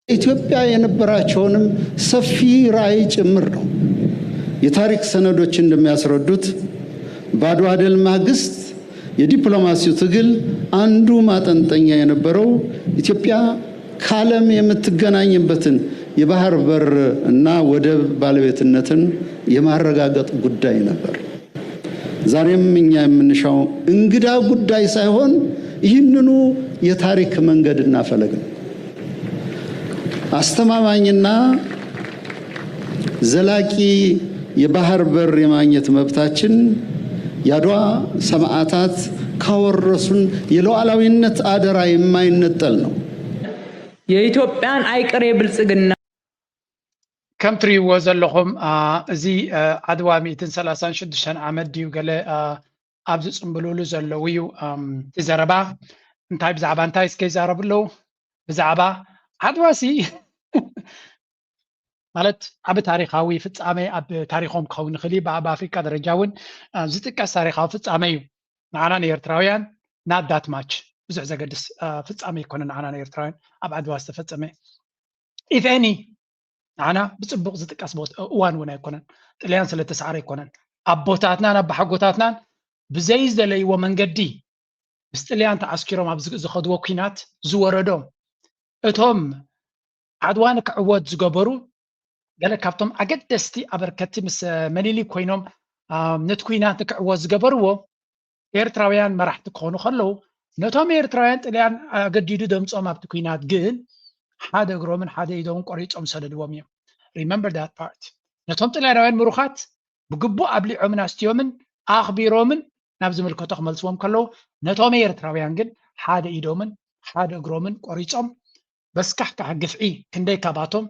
ኢትዮጵያ የነበራቸውንም ሰፊ ራዕይ ጭምር ነው። የታሪክ ሰነዶች እንደሚያስረዱት በአድዋ ድል ማግስት የዲፕሎማሲው ትግል አንዱ ማጠንጠኛ የነበረው ኢትዮጵያ ከዓለም የምትገናኝበትን የባህር በር እና ወደብ ባለቤትነትን የማረጋገጥ ጉዳይ ነበር። ዛሬም እኛ የምንሻው እንግዳ ጉዳይ ሳይሆን ይህንኑ የታሪክ መንገድና ፈለግ ነው። አስተማማኝና ዘላቂ የባህር በር የማግኘት መብታችን የአድዋ ሰማዕታት ካወረሱን የሉዓላዊነት አደራ የማይነጠል ነው። የኢትዮጵያን አይቀሬ ብልጽግና ከም ትሪእዎ ዘለኹም፣ አ፣ እዚ፣ አ፣ ዓድዋ ሚእትን ሰላሳን ሽዱሽተን ዓመት ድዩ ገለ፣ አ፣ ኣብ ዝጽምብልሉ ዘለዉ እዩ። ኣም፣ እቲ ዘረባ እንታይ ብዛዕባ እንታይ እስከ ይዛረቡ ኣለዉ? ብዛዕባ ዓድዋ ሲ ማለት ዓቢ ታሪኻዊ ፍጻሜ ኣብ ታሪኾም ክኸውን ይኽእል እዩ። ኣብ ኣፍሪቃ ደረጃ እውን፣ አ፣ ዝጥቀስ ታሪኻዊ ፍጻሜ እዩ። ንዓና ንኤርትራውያን not that much ብዙሕ ዘገድስ፣ አ፣ ፍጻሜ ኣይኮነ ንዓና ንኤርትራውያን ኣብ ዓድዋ ዝተፈጸመ። If any ንዓና ብጽቡቕ ዝጥቀስ ቦት-፣ እዋን እውን ኣይኮነን። ጥልያን ስለ እተሰዓረ ኣይኮነን። ኣቦታትናን ኣባሓጎታትናን ብዘይ ዝደለይዎ መንገዲ ምስ ጥልያን ተዓስኪሮም ኣብ ዝ-፣ ዝኸድዎ ኲናት ዝወረዶም እቶም ዓድዋ ንክዕወት ዝገበሩ ገለ ካብቶም ኣገደስቲ ኣበርከቲ ምስ መኒሊክ ኮይኖም፣ አ፣ ነቲ ኲናት ንክዕወት ዝገበርዎ ኤርትራውያን መራሕቲ ክኾኑ ከለዉ ነቶም ኤርትራውያን ጥልያን ኣገዲዱ ደምጾም ኣብቲ ኲናት ግን ሓደ እግሮምን ሓደ ኢዶምን ቆሪጾም ሰደድዎም እዮም። Remember that part። ነቶም ጥልያናውያን ምሩኻት ብግቡእ ኣብሊዖምን ኣስትዮምን ኣኽቢሮምን ናብ ዝምልከቶ ክመልስዎም ከለዉ ነቶም ኤርትራውያን ግን ሓደ ኢዶምን ሓደ እግሮምን ቆሪጾም በስካሕካሕ ግፍዒ ክንደይ ካባቶም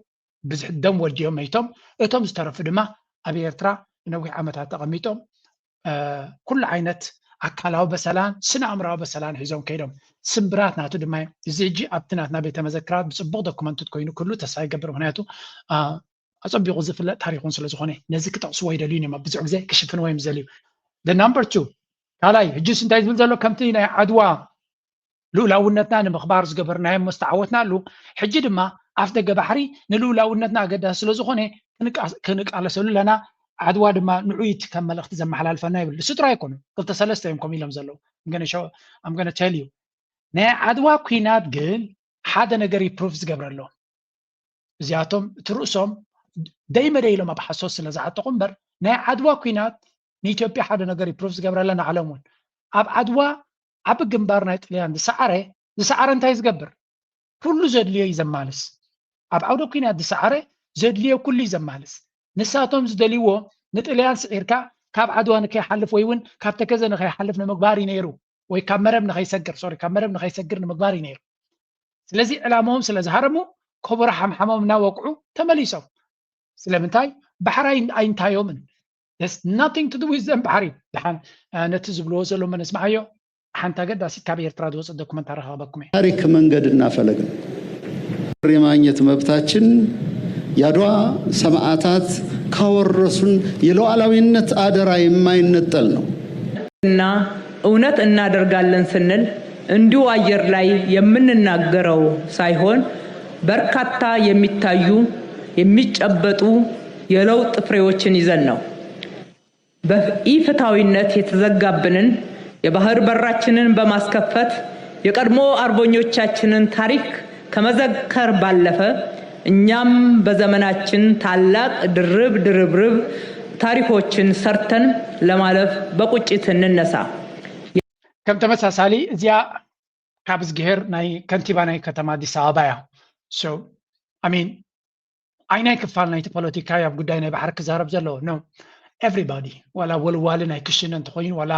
ብዙሕ ደም ወልድዮም መይቶም፣ እቶም ዝተረፉ ድማ ኣብ ኤርትራ ንነዊሕ ዓመታት ተቐሚጦም፣ እ፣ ኩሉ ዓይነት ኣካላዊ በሰላን ስነ ኣእምራዊ በሰላን ሒዞም ከይዶም። ስምብራት ናቱ ድማ እዩ። እዚ ሕጂ ኣብቲ ናትና ቤተ መዘክራት ብጽቡቕ ዶክመንትድ ኮይኑ ክህሉ ተስፋ ይገብር። ምኽንያቱ፣ እ፣ ኣጸቢቑ ዝፍለጥ ታሪኽ እውን ስለ ዝኾነ ነዚ ክጠቕስዎ ይደልዩን እዮም። ኣብ ብዙሕ ግዜ ክሽፍንዎ እዮም ዝደልዩ። The number two፣ ካልኣይ፣ ሕጂስ እንታይ ዝብል ዘሎ? ከምቲ ናይ ዓድዋ ልኡላውነትና ንምኽባር ዝገበርናዮ እሞ ዝተዓወትናሉ፣ ሕጂ ድማ ኣፍ ደገ ባሕሪ ንልኡላውነትና ኣገዳሲ ስለ ዝኾነ ክንቃ-፣ ክንቃለሰሉ ኣለና። ዓድዋ ድማ ንዑይ እቲ ከም መልእኽቲ ዘመሓላልፈና ይብል። ንሱ ጥራይ ኣይኮኑን፣ ክልተ ሰለስተ እዮም ከምኡ ኢሎም ዘለዉ። I'm gonna show, I'm gonna tell you። ናይ ዓድዋ ኲናት ግን ሓደ ነገር እዩ ፕሩፍ ዝገብረሎም። እዚኣቶም እቲ ርእሶም ደይመደይ ኢሎም ኣብ ሓሶት ስለ ዝዓጠቑ እምበር፣ ናይ ዓድዋ ኲናት ንኢትዮጵያ ሓደ ነገር እዩ ፕሩፍ ዝገብረላ፣ ንዓለም እውን። ኣብ ዓድዋ ዓቢ ግንባር ናይ ጥልያን ዝሰዓረ፣ ዝሰዓረ እንታይ ዝገብር? ኩሉ ዘድልዮ እዩ ዘማልስ። ኣብ ዓውደ ኲናት ዝሰዓረ ዘድልዮ ኩሉ እዩ ዘማልስ። ንሳቶም ዝደልይዎ ንጥልያን ስዒርካ ካብ ዓድዋ ንከይሓልፍ ወይ እውን ካብ ተከዘ ንከይሓልፍ ንምግባር እዩ ነይሩ፣ ወይ ካብ መረብ ንከይሰግር፣ ሶሪ፣ ካብ መረብ ንከይሰግር ንምግባር እዩ ነይሩ። ስለዚ ዕላማኦም ስለ ዝሃረሙ ከበሮ ሓምሓሞም እናወቅዑ ተመሊሶም። ስለምንታይ? ባሕሪ ኣይ-፣ ኣይንታዮምን። There's nothing to do with them ባሕሪ። ደሓን፣ እ፣ ነቲ ዝብልዎ ዘለዉ መነስማዓዮ። ሓንቲ ኣገዳሲት ካብ ኤርትራ ዝወጸት ዶኩመንታሪ ክህበኩም እየ። ታሪክ መንገድ እናፈለግን የማግኘት መብታችን የአድዋ ሰማዕታት ካወረሱን የሉዓላዊነት አደራ የማይነጠል ነው። እና እውነት እናደርጋለን ስንል እንዲሁ አየር ላይ የምንናገረው ሳይሆን በርካታ የሚታዩ የሚጨበጡ የለውጥ ፍሬዎችን ይዘን ነው። በኢፍትሐዊነት የተዘጋብንን የባህር በራችንን በማስከፈት የቀድሞ አርበኞቻችንን ታሪክ ከመዘከር ባለፈ እኛም በዘመናችን ታላቅ ድርብ ድርብርብ ታሪኮችን ሰርተን ለማለፍ በቁጭት እንነሳ። ከም ተመሳሳሊ እዚኣ ካብ እዝግሄር ናይ ከንቲባ ናይ ከተማ ኣዲስ ኣበባ እያ። So, I mean፣ ኣይ ናይ ክፋል ናይቲ ፖለቲካ ኣብ ጉዳይ ናይ ባሕሪ ክዛረብ ዘለዎ? No። Everybody፣ ዋላ ወልዋሊ ናይ ክሽነ እንተኾይኑ ዋላ፣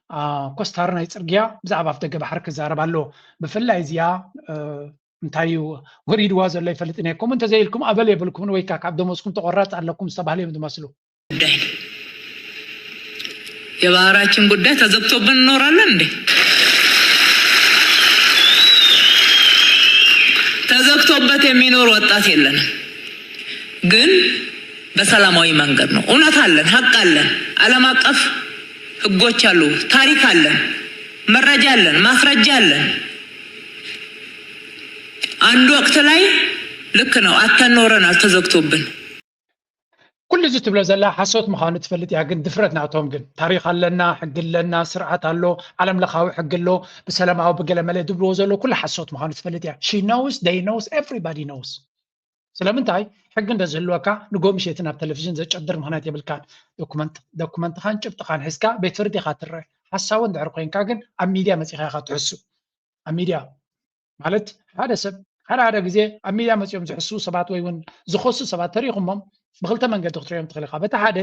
አ፣ ኮስታሪ ናይ ጽርግያ ብዛዕባ ኣፍደገ ባሕሪ ክዛረብ ኣለዎ። ብፍላይ እዚኣ፣ እ፣ እንታይ እዩ ወሪድዋ ዘሎ ኣይፈልጥን እየ። ከምኡ እንተዘይኢልኩም ኣበል የብልኩምን ወይ ከዓ ካብ ደሞዝኩም ተቆራጽ ኣለኩም ዝተባህለ እዮም ዝመስሉ። ጉዳይ ነው። የባህራችን ጉዳይ ተዘግቶብን እንኖራለን እንዴ? ተዘግቶበት የሚኖር ወጣት የለንም። ግን በሰላማዊ መንገድ ነው። እውነት አለን፣ ሀቅ አለን። ዓለም አቀፍ ህጎች አሉ፣ ታሪክ አለን፣ መረጃ አለን፣ ማስረጃ አለን። አንድ ወቅት ላይ ልክ ነው። አታኖረን አልተዘግቶብን። ኩሉ እዚ ትብሎ ዘላ ሓሶት ምዃኑ ትፈልጥ እያ። ግን ድፍረት ናቶም ግን ታሪኽ ኣለና፣ ሕጊ ኣለና፣ ስርዓት ኣሎ፣ ዓለም ለኻዊ ሕጊ ኣሎ፣ ብሰላማዊ ብገለ መለ ዝብልዎ ዘሎ ኩሉ ሓሶት ምዃኑ ትፈልጥ እያ። She knows, they knows, everybody knows። ስለምንታይ ሕጊ እንተዝህልወካ ንጎ ምሸትን ኣብ ቴሌቪዥን ዘጨድር ምኽንያት የብልካን። ዶኩመንት ዶኩመንትኻን ጭብጥኻን ሒዝካ ቤት ፍርዲ ኢኻ ትረአ። ሓሳዊ እንድሕር ኮይንካ ግን ኣብ ሚድያ መፂኻ ኢኻ ትሕሱ። ኣብ ሚድያ ማለት ሓደ ሰብ ሓደ ሓደ ግዜ ኣብ ሚድያ መፂኦም ዝሕሱ ሰባት ወይ እውን ዝኸሱ ሰባት ተሪኹሞም ብክልተ መንገዲ ክትሪኦም ትኽእል ኢኻ። በቲ ሓደ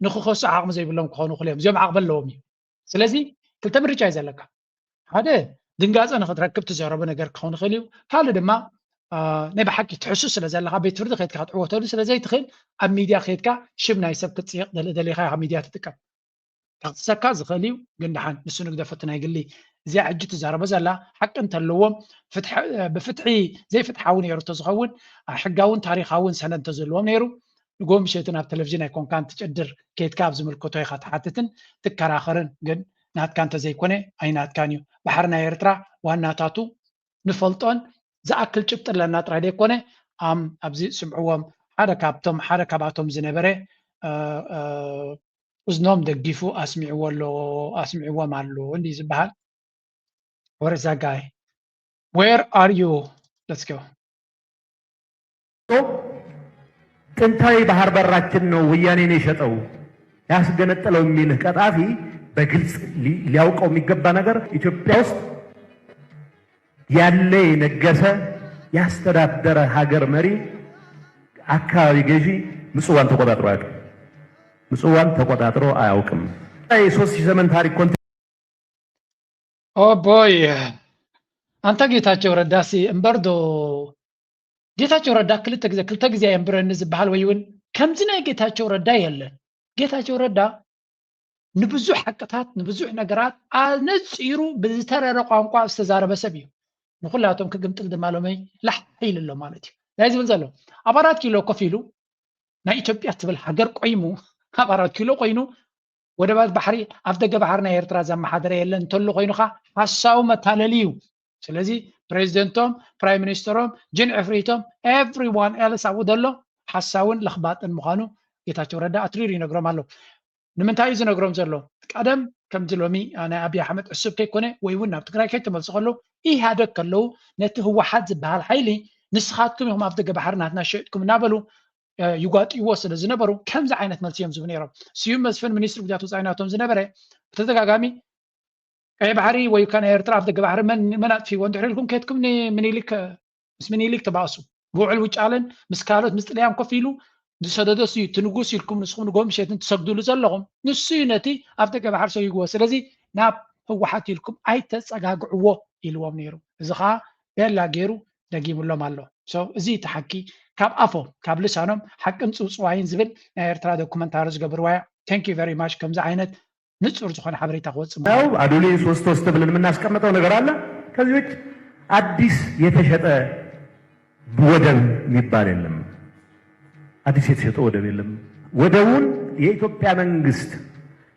ንክኸሱ ዓቕሚ ዘይብሎም ክኾኑ ይኽእሉ እዮም። እዚኦም ዓቕሚ ኣለዎም እዩ። ስለዚ ክልተ ምርጫ እዩ ዘለካ። ሓደ ድንጋፀ ንክትረክብ ትዘረቡ ነገር ክኸውን ይኽእል እዩ። ካልእ ድማ ናይ ብሓቂ ትሕሱ ስለ ዘለካ ቤት ፍርዲ ከድካ ክትዕወተሉ ስለ ዘይትኽእል ኣብ ሚድያ ከድካ ሽም ናይ ሰብ ክትፅይቕ ደሊኻ ኢኻ ሚድያ ትጥቀም። ከኽስሰካ ዝኽእል እዩ። ግን ደሓን ንሱ ንግደፎ፣ እቲ ናይ ግሊ። እዚኣ ሕጂ ትዛረቦ ዘላ ሓቂ እንተለዎም ብፍትሒ ዘይፍትሓዊ ነይሩ እንተዝኸውን ሕጋውን ታሪኻውን ሰነድ እንተዘለዎም ነይሩ ንጎ ምሸትን ኣብ ቴሌቪዥን ኣይኮንካን ትጭድር። ከይድካ ኣብ ዝምልከቶ ኢኻ ትሓትትን ትከራኸርን። ግን ናትካ እንተዘይኮነ ኣይናትካን እዩ። ባሕሪ ናይ ኤርትራ ዋናታቱ ንፈልጦን ዝኣክል ጭብጢ ኣለና ጥራይ ዘይኮነ ኣም ኣብዚ ስምዕዎም ሓደ ካብቶም ሓደ ካባቶም ዝነበረ እዝኖም ደጊፉ ኣስሚዕዎ ኣሎ ኣስሚዕዎም ኣሎ እንዲ ዝበሃል። Where is that guy? Where are you? Let's go. ጥንታዊ ባህር በራችን ነው ወያኔን የሸጠው ያስገነጠለው የሚልህ ቀጣፊ በግልጽ ሊያውቀው የሚገባ ነገር ኢትዮጵያ ውስጥ ያለ የነገሰ ያስተዳደረ ሀገር መሪ አካባቢ ገዢ ምጽዋን ተቆጣጥሮ አያውቅም። ምጽዋን ተቆጣጥሮ አያውቅም። የሶስት ሺህ ዘመን ታሪክ ኮንቴ Oh boy. ኣንታ ጌታቸው ረዳሲ እምበር ዶ ጌታቸው ረዳ ክልተ ግዜ ክልተ ግዜ የንብረኒ ዝበሃል ወይ እውን ከምዚ ናይ ጌታቸው ረዳ የለን። ጌታቸው ረዳ ንብዙሕ ሓቅታት ንብዙሕ ነገራት ኣነፂሩ ብዝተረረ ቋንቋ ዝተዛረበ ሰብ እዩ። ንኩላቶም ክግምጥል ድማ ሎሚ ላሕ ኢሉ ኣሎ ማለት እዩ። ናይ ዝብል ዘሎ ኣብ ኣራት ኪሎ ኮፍ ኢሉ ናይ ኢትዮጵያ ትብል ሃገር ቆይሙ ኣብ ኣራት ኪሎ ኮይኑ ወደባት ባሕሪ ኣብ ደገ ባሕሪ ናይ ኤርትራ ዘመሓደረ የለን እንተሎ ኮይኑኻ ሓሳዊ መታለሊ እዩ። ስለዚ ፕሬዚደንቶም ፕራይም ሚኒስተሮም ጅን ዕፍሪቶም everyone else ኣብኡ ዘሎ ሓሳውን ለኽባጥን ምዃኑ ጌታቸው ረዳ ኣትሪሩ ይነግሮም ኣሎ። ንምንታይ እዩ ዝነግሮም ዘሎ? ቀደም ከምዚ ሎሚ ናይ ኣብይ ኣሕመድ ዕሱብ ከይኮነ ወይ እውን ናብ ትግራይ ከይተመልሱ ከለዉ ኢህኣደግ ከለዉ ነቲ ህወሓት ዝበሃል ሓይሊ ንስኻትኩም ኢኹም ኣብ ደገ ባሕሪ ናትና ሸጥኩም እናበሉ ይጓጥይዎ ስለ ዝነበሩ ከምዚ ዓይነት መልሲ እዮም ዝህቡ ነይሮም። ስዩም መስፍን ሚኒስትሪ ጉዳያት ወፃኢ ናቶም ዝነበረ ብተደጋጋሚ ቀይ ባሕሪ ወይ ከዓ ናይ ኤርትራ ኣፍ ደገ ባሕሪ መን ኣጥፊዎ እንድሕር ኢልኩም ከድኩም ንምኒሊክ ምስ ምኒሊክ ተባእሱ። ብውዕል ውጫለን ምስ ካልኦት ምስ ጥልያን ኮፍ ኢሉ ዝሰደዶ እሱ እዩ። እቲ ንጉስ ኢልኩም ንስኹም ንጎ ምሸትን ትሰግድሉ ዘለኹም ንሱ እዩ ነቲ ኣፍ ደገ ባሕሪ ሰጊግዎ። ስለዚ ናብ ህወሓት ኢልኩም ኣይተፀጋግዕዎ ኢልዎም ነይሩ። እዚ ከዓ ቤላ ገይሩ ደጊሙሎም ኣሎ። እዚ እቲ ሓቂ ካብ ኣፎም ካብ ልሳኖም ሓቅን ፅውፅዋይን ዝብል ናይ ኤርትራ ዶኩመንታሪ ዝገብርዋ እያ። Thank you very much። ከምዚ ዓይነት ንጹር ዝኾነ ሓበሬታ ክወጽእ ያው አዶሊ ሶስት ሶስት ብለን የምናስቀምጠው ነገር አለ። ከዚህ ውጭ አዲስ የተሸጠ ወደብ የሚባል የለም። አዲስ የተሸጠ ወደብ የለም። ወደቡን የኢትዮጵያ መንግስት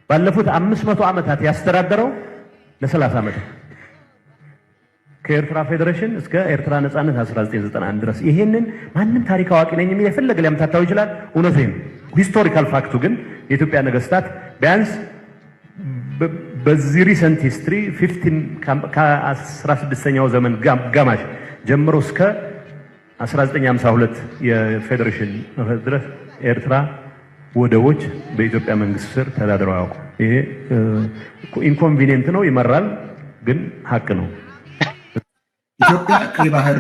ባለፉት አምስት መቶ ዓመታት ያስተዳደረው ለሰላሳ ዓመት ከኤርትራ ፌዴሬሽን እስከ ኤርትራ ነጻነት አስራ ዘጠኝ ዘጠና አንድ ድረስ። ይሄንን ማንም ታሪክ አዋቂ ነኝ የሚል የፈለገ ሊያምታታው ይችላል። እውነቱ ይሄ ነው። ሂስቶሪካል ፋክቱ ግን የኢትዮጵያ ነገስታት ቢያንስ በዚህ recent history ከአስራ ስድስተኛው ዘመን አጋማሽ ጀምሮ እስከ አስራ ዘጠኝ ሃምሳ ሁለት የፌዴሬሽን ድረስ ኤርትራ ወደቦች በኢትዮጵያ መንግስት ስር ተዳድረው አያውቁም። ይሄ inconvenient ነው፣ ይመራል፣ ግን ሀቅ ነው። ኢትዮጵያ ቀይ ባህር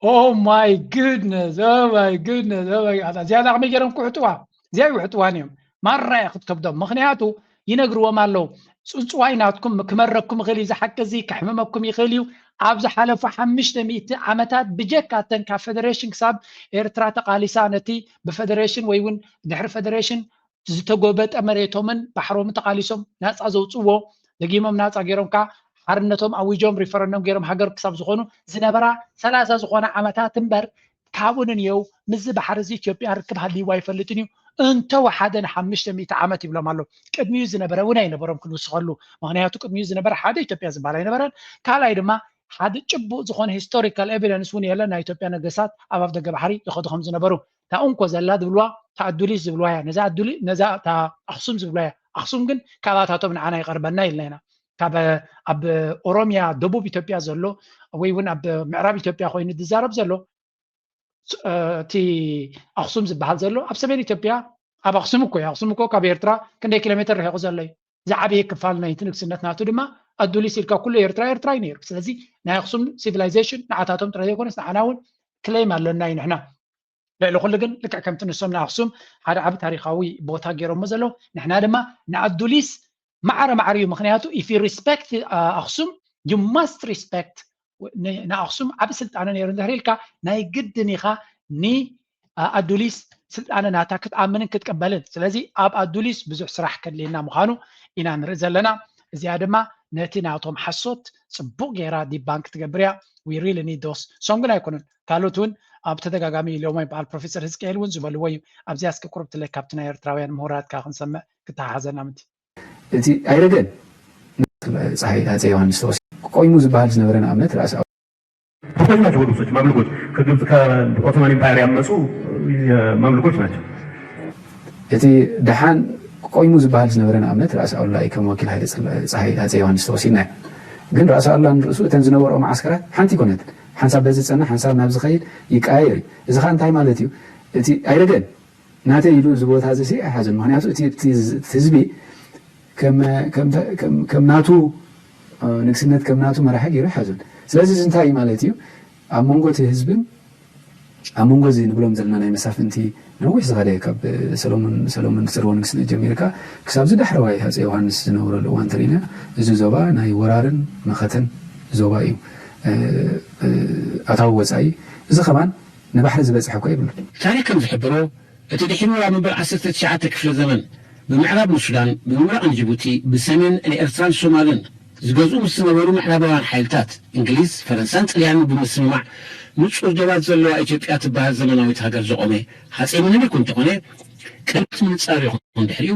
Oh my goodness, oh my goodness, oh my God. እዚኣ ከመይ ገይሮም ክውሕጥዋ? እዚኣ ይውሕጥዋን እዮም። ማራ እያ ክትከብዶም። ምኽንያቱ ይነግርዎም ኣለዉ። ጽውጽዋይ ናትኩም ክመረኩም ይኽእል እዩ፣ እዚ ሓቂ እዚ ከሕምመኩም ይኽእል እዩ። ኣብ ዝሓለፉ ሓሙሽተ ሚእቲ ዓመታት ብጀካ እተን ካብ ፌደሬሽን ክሳብ ኤርትራ ተቓሊሳ ነቲ ብፌደሬሽን ወይ እውን ድሕሪ ፌደሬሽን ዝተጎበጠ መሬቶምን ባሕሮምን ተቓሊሶም ናፃ ዘውፅዎ ደጊሞም ናፃ ገይሮም ከዓ ሓርነቶም ኣዊጆም ሪፈረንደም ገይሮም ሃገር ክሳብ ዝኾኑ ዝነበራ ሰላሳ ዝኾነ ዓመታት እምበር ካብኡ ንንየው ምስዚ ባሕሪ እዚ ኢትዮጵያ ርክብ ሃልይዋ ኣይፈልጥን እዩ። እንተወሓደ ንሓሙሽተ ሚእቲ ዓመት ይብሎም ኣሎ። ቅድሚኡ ዝነበረ እውን ኣይነበሮም ክንውስኸሉ። ምኽንያቱ ቅድሚኡ ዝነበረ ሓደ ኢትዮጵያ ዝበሃል ኣይነበረን። ካልኣይ ድማ ሓደ ጭቡእ ዝኾነ ሂስቶሪካል ኤቪደንስ እውን የለን። ናይ ኢትዮጵያ ነገስታት ኣብ ኣፍደገ ባሕሪ ይኸዱ ከም ዝነበሩ፣ እታ እንኮ ዘላ ዝብልዋ እታ ኣዱሊስ ዝብልዋ እያ። ነዛ ኣዱሊ ነዛ እታ ኣኽሱም ዝብልዋ እያ። ኣኽሱም ግን ካባታቶም ንዓና ይቐርበና ኢልና ኢና። ካብ ኣብ ኦሮሚያ ደቡብ ኢትዮጵያ ዘሎ ወይ እውን ኣብ ምዕራብ ኢትዮጵያ ኮይኑ ዝዛረብ ዘሎ እቲ ኣኽሱም ዝበሃል ዘሎ ኣብ ሰሜን ኢትዮጵያ ኣብ ኣኽሱም እኮ እዩ። ኣኽሱም እኮ ካብ ኤርትራ ክንደይ ኪሎ ሜትር ርሒቑ ዘሎ እዩ። ዝዓበየ ክፋል ናይቲ ንግስነት ናቱ ድማ ኣዱሊስ ኢልካ ኩሉ ኤርትራ ኤርትራ እዩ ነይሩ። ስለዚ ናይ ኣኽሱም ሲቪላይዜሽን ንዓታቶም ጥራይ ዘይኮነስ ንዓና እውን ክሌም ኣለና እዩ። ንሕና ልዕሊ ኩሉ ግን ልክዕ ከምቲ ንሶም ንኣኽሱም ሓደ ዓቢ ታሪኻዊ ቦታ ገይሮሞ ዘለዉ ንሕና ድማ ንኣዱሊስ ማዕረ ማዕረ እዩ። ምክንያቱ if you respect ኣኽሱም you must respect ንኣኽሱም ዓቢ ስልጣነ ነይሩ እንድሕር ኢልካ ናይ ግድን ኢኻ ንኣዱሊስ ስልጣነ ናታ ክትኣምንን ክትቅበልን። ስለዚ ኣብ ኣዱሊስ ብዙሕ ስራሕ ከድልየና ምዃኑ ኢና ንርኢ ዘለና። እዚኣ ድማ ነቲ ናቶም ሓሶት ጽቡቕ ገይራ ዲባንክ ትገብር እያ። We really need those ሶም ግን ኣይኮኑን ካልኦት እውን ኣብ ተደጋጋሚ ኢሎሞ በዓል ፕሮፌሰር ህዝቅኤል እውን ዝበልዎ እዩ። ኣብዚኣ እስኪ ቁርብ ትለይ ካብቲ ናይ ኤርትራውያን ምሁራት ከዓ ክንሰምዕ ክተሓሓዘና ምንቲ እቲ ኣይረገን ፀሃይ ኣፀ ዮሃንስ ተወሲ ቆይሙ ዝበሃል ዝነበረ ንኣብነት ራእሲ ግብጾች ናቸው ግብጾች ማምልኮች ከግብጽ ከኦቶማን ኢምፓየር ያመጹ ማምልኮች ናቸው። እቲ ደሓን ቆይሙ ዝበሃል ዝነበረ ንኣብነት ራእሲ ኣሉላ እዩ ከም ወኪል ሃይለ ፀሃይ ኣፀ ዮሃንስ ተወሲድናዮ። ግን ራእሲ ኣሉላ ንርእሱ እተን ዝነበርኦ መዓስከራት ሓንቲ ይኮነትን ሓንሳብ በዚ ዝፀንሕ ሓንሳብ ናብ ዝኸይድ ይቀያየር እዩ። እዚ ከዓ እንታይ ማለት እዩ? እቲ ኣይረገን ናተይ ኢሉ እዚ ቦታ እዚ ሲ ኣይሓዘን። ምክንያቱ እቲ ህዝቢ ከም ናቱ ንግስነት ከም ናቱ መራሒ ገይሩ ኣይሓዞን። ስለዚ እዚ እንታይ እዩ ማለት እዩ? ኣብ መንጎ እቲ ህዝብን ኣብ መንጎ እዚ ንብሎም ዘለና ናይ መሳፍንቲ ነዊሕ ዝኸደ ካብ ሰሎሞን ሰሎሞን ስርወ ንግስነት ጀሚርካ ክሳብ ዝዳሕረዋይ ሃፀ ዮሃንስ ዝነበረሉ እዋን እንተሪእና እዚ ዞባ ናይ ወራርን መኸተን ዞባ እዩ። ኣታዊ ወፃኢ እዚ ከማን ንባሕሪ ዝበፅሐ እኮ የብሉን። ታሪክ ከም ዝሕብሮ እቲ ድሒሩ ኣብ መበል ዓሰርተ ትሽዓተ ክፍለ ዘመን ብምዕራብ ንሱዳን ብምብራቕ ንጅቡቲ ብሰሜን ንኤርትራን ሶማልን ዝገዝኡ ምስ ዝነበሩ ምዕራባውያን ሓይልታት እንግሊዝ፣ ፈረንሳን ጥልያንን ብምስምማዕ ንጹር ዶባት ዘለዋ ኢትዮጵያ ትበሃል ዘመናዊት ሃገር ዘቖመ ሃጸይ ምኒልክ እንተኾነ ቅድሚ ምንጻሩ ይኹን ድሕሪኡ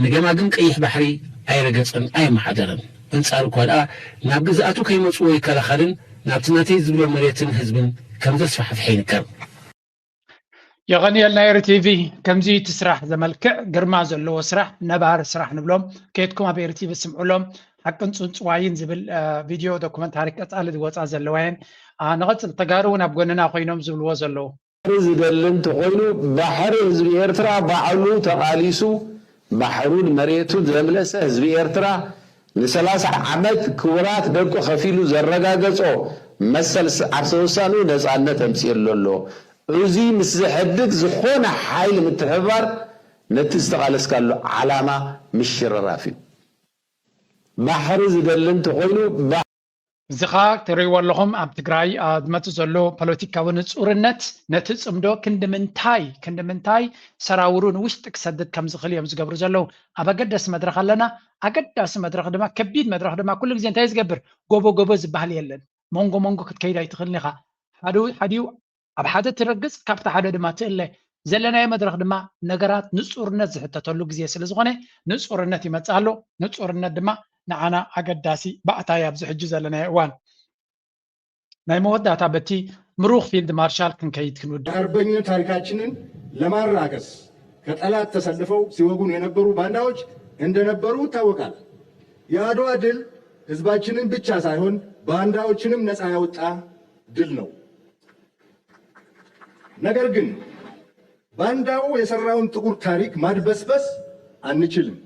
ንገማግም ቀይሕ ባሕሪ ኣይረገጸን ኣየመሓደረን። በንጻሩ እኳ ደኣ ናብ ግዝኣቱ ከይመጽዎ ይከላኸልን ናብቲ ናተይ ዝብሎ መሬትን ህዝብን ከም ዘስፋሕፍሐ ይንገር። የቐንየልና ኤሪ ቲቪ። ከምዚ እቲ ስራሕ ዘመልክዕ ግርማ ዘለዎ ስራሕ ነባሪ ስራሕ ንብሎም። ከይድኩም ኣብ ኤሪ ቲቪ ስምዑሎም። ሓቅን ጽንጽዋይን ዝብል ቪድዮ ዶኩመንታሪ ቀጻሊ ዝወጻ ዘለዋ እየን። ንቐጽል ተጋሩ እውን ኣብ ጎንና ኮይኖም ዝብልዎ ዘለዉ። ባሕሪ ዝደሊ እንተኾይኑ ባሕሪ ህዝቢ ኤርትራ ባዕሉ ተቓሊሱ ባሕሩን መሬቱን ዘምለሰ ህዝቢ ኤርትራ ንሰላሳ ዓመት ክቡራት ደቁ ከፊሉ ዘረጋገጾ መሰል ዓርሰ ውሳንኡ ነጻነት ኣምጺእሉ ኣሎ። እዚ ምስ ዘሕድግ ዝኾነ ሓይሊ ምትሕብባር ነቲ ዝተቓለስካሉ ዓላማ ምሽርራፍ እዩ። ባሕሪ ዝደሊ እንተኾይኑ እዚ ኸኣ ትርእይዎ ኣለኹም ኣብ ትግራይ ዝመጽእ ዘሎ ፖለቲካዊ ንጹርነት ነቲ ጽምዶ ክንዲ ምንታይ ክንዲ ምንታይ ሰራውሩ ንውሽጢ ክሰድድ ከም ዝኽእል እዮም ዝገብሩ ዘለዉ። ኣብ ኣገዳሲ መድረኽ ኣለና። ኣገዳሲ መድረኽ ድማ ከቢድ መድረኽ ድማ ኩሉ ግዜ እንታይ ዝገብር ጎቦ ጎቦ ዝበሃል የለን። መንጎ መንጎ ክትከይድ ኣይትኽእልን ኢኻ። ሓዲኡ ኣብ ሓደ ትረግጽ ካብቲ ሓደ ድማ ትእለ። ዘለናዮ መድረኽ ድማ ነገራት ንጹርነት ዝሕተተሉ ግዜ ስለ ዝኾነ ንጹርነት ይመጽእ ኣሎ። ንጹርነት ድማ ንዓና ኣገዳሲ ባእታ እዩ ኣብዚ ሕጂ ዘለናዮ እዋን። ናይ መወዳእታ በቲ ምሩኽ ፊልድ ማርሻል ክንከይድ ክንውድእ። ኣርበኞች ታሪካችንን ለማራከስ ከጠላት ተሰልፈው ሲወጉን የነበሩ ባንዳዎች እንደነበሩ ይታወቃል። የአድዋ ድል ህዝባችንን ብቻ ሳይሆን ባንዳዎችንም ነፃ ያወጣ ድል ነው። ነገር ግን ባንዳው የሰራውን ጥቁር ታሪክ ማድበስበስ አንችልም።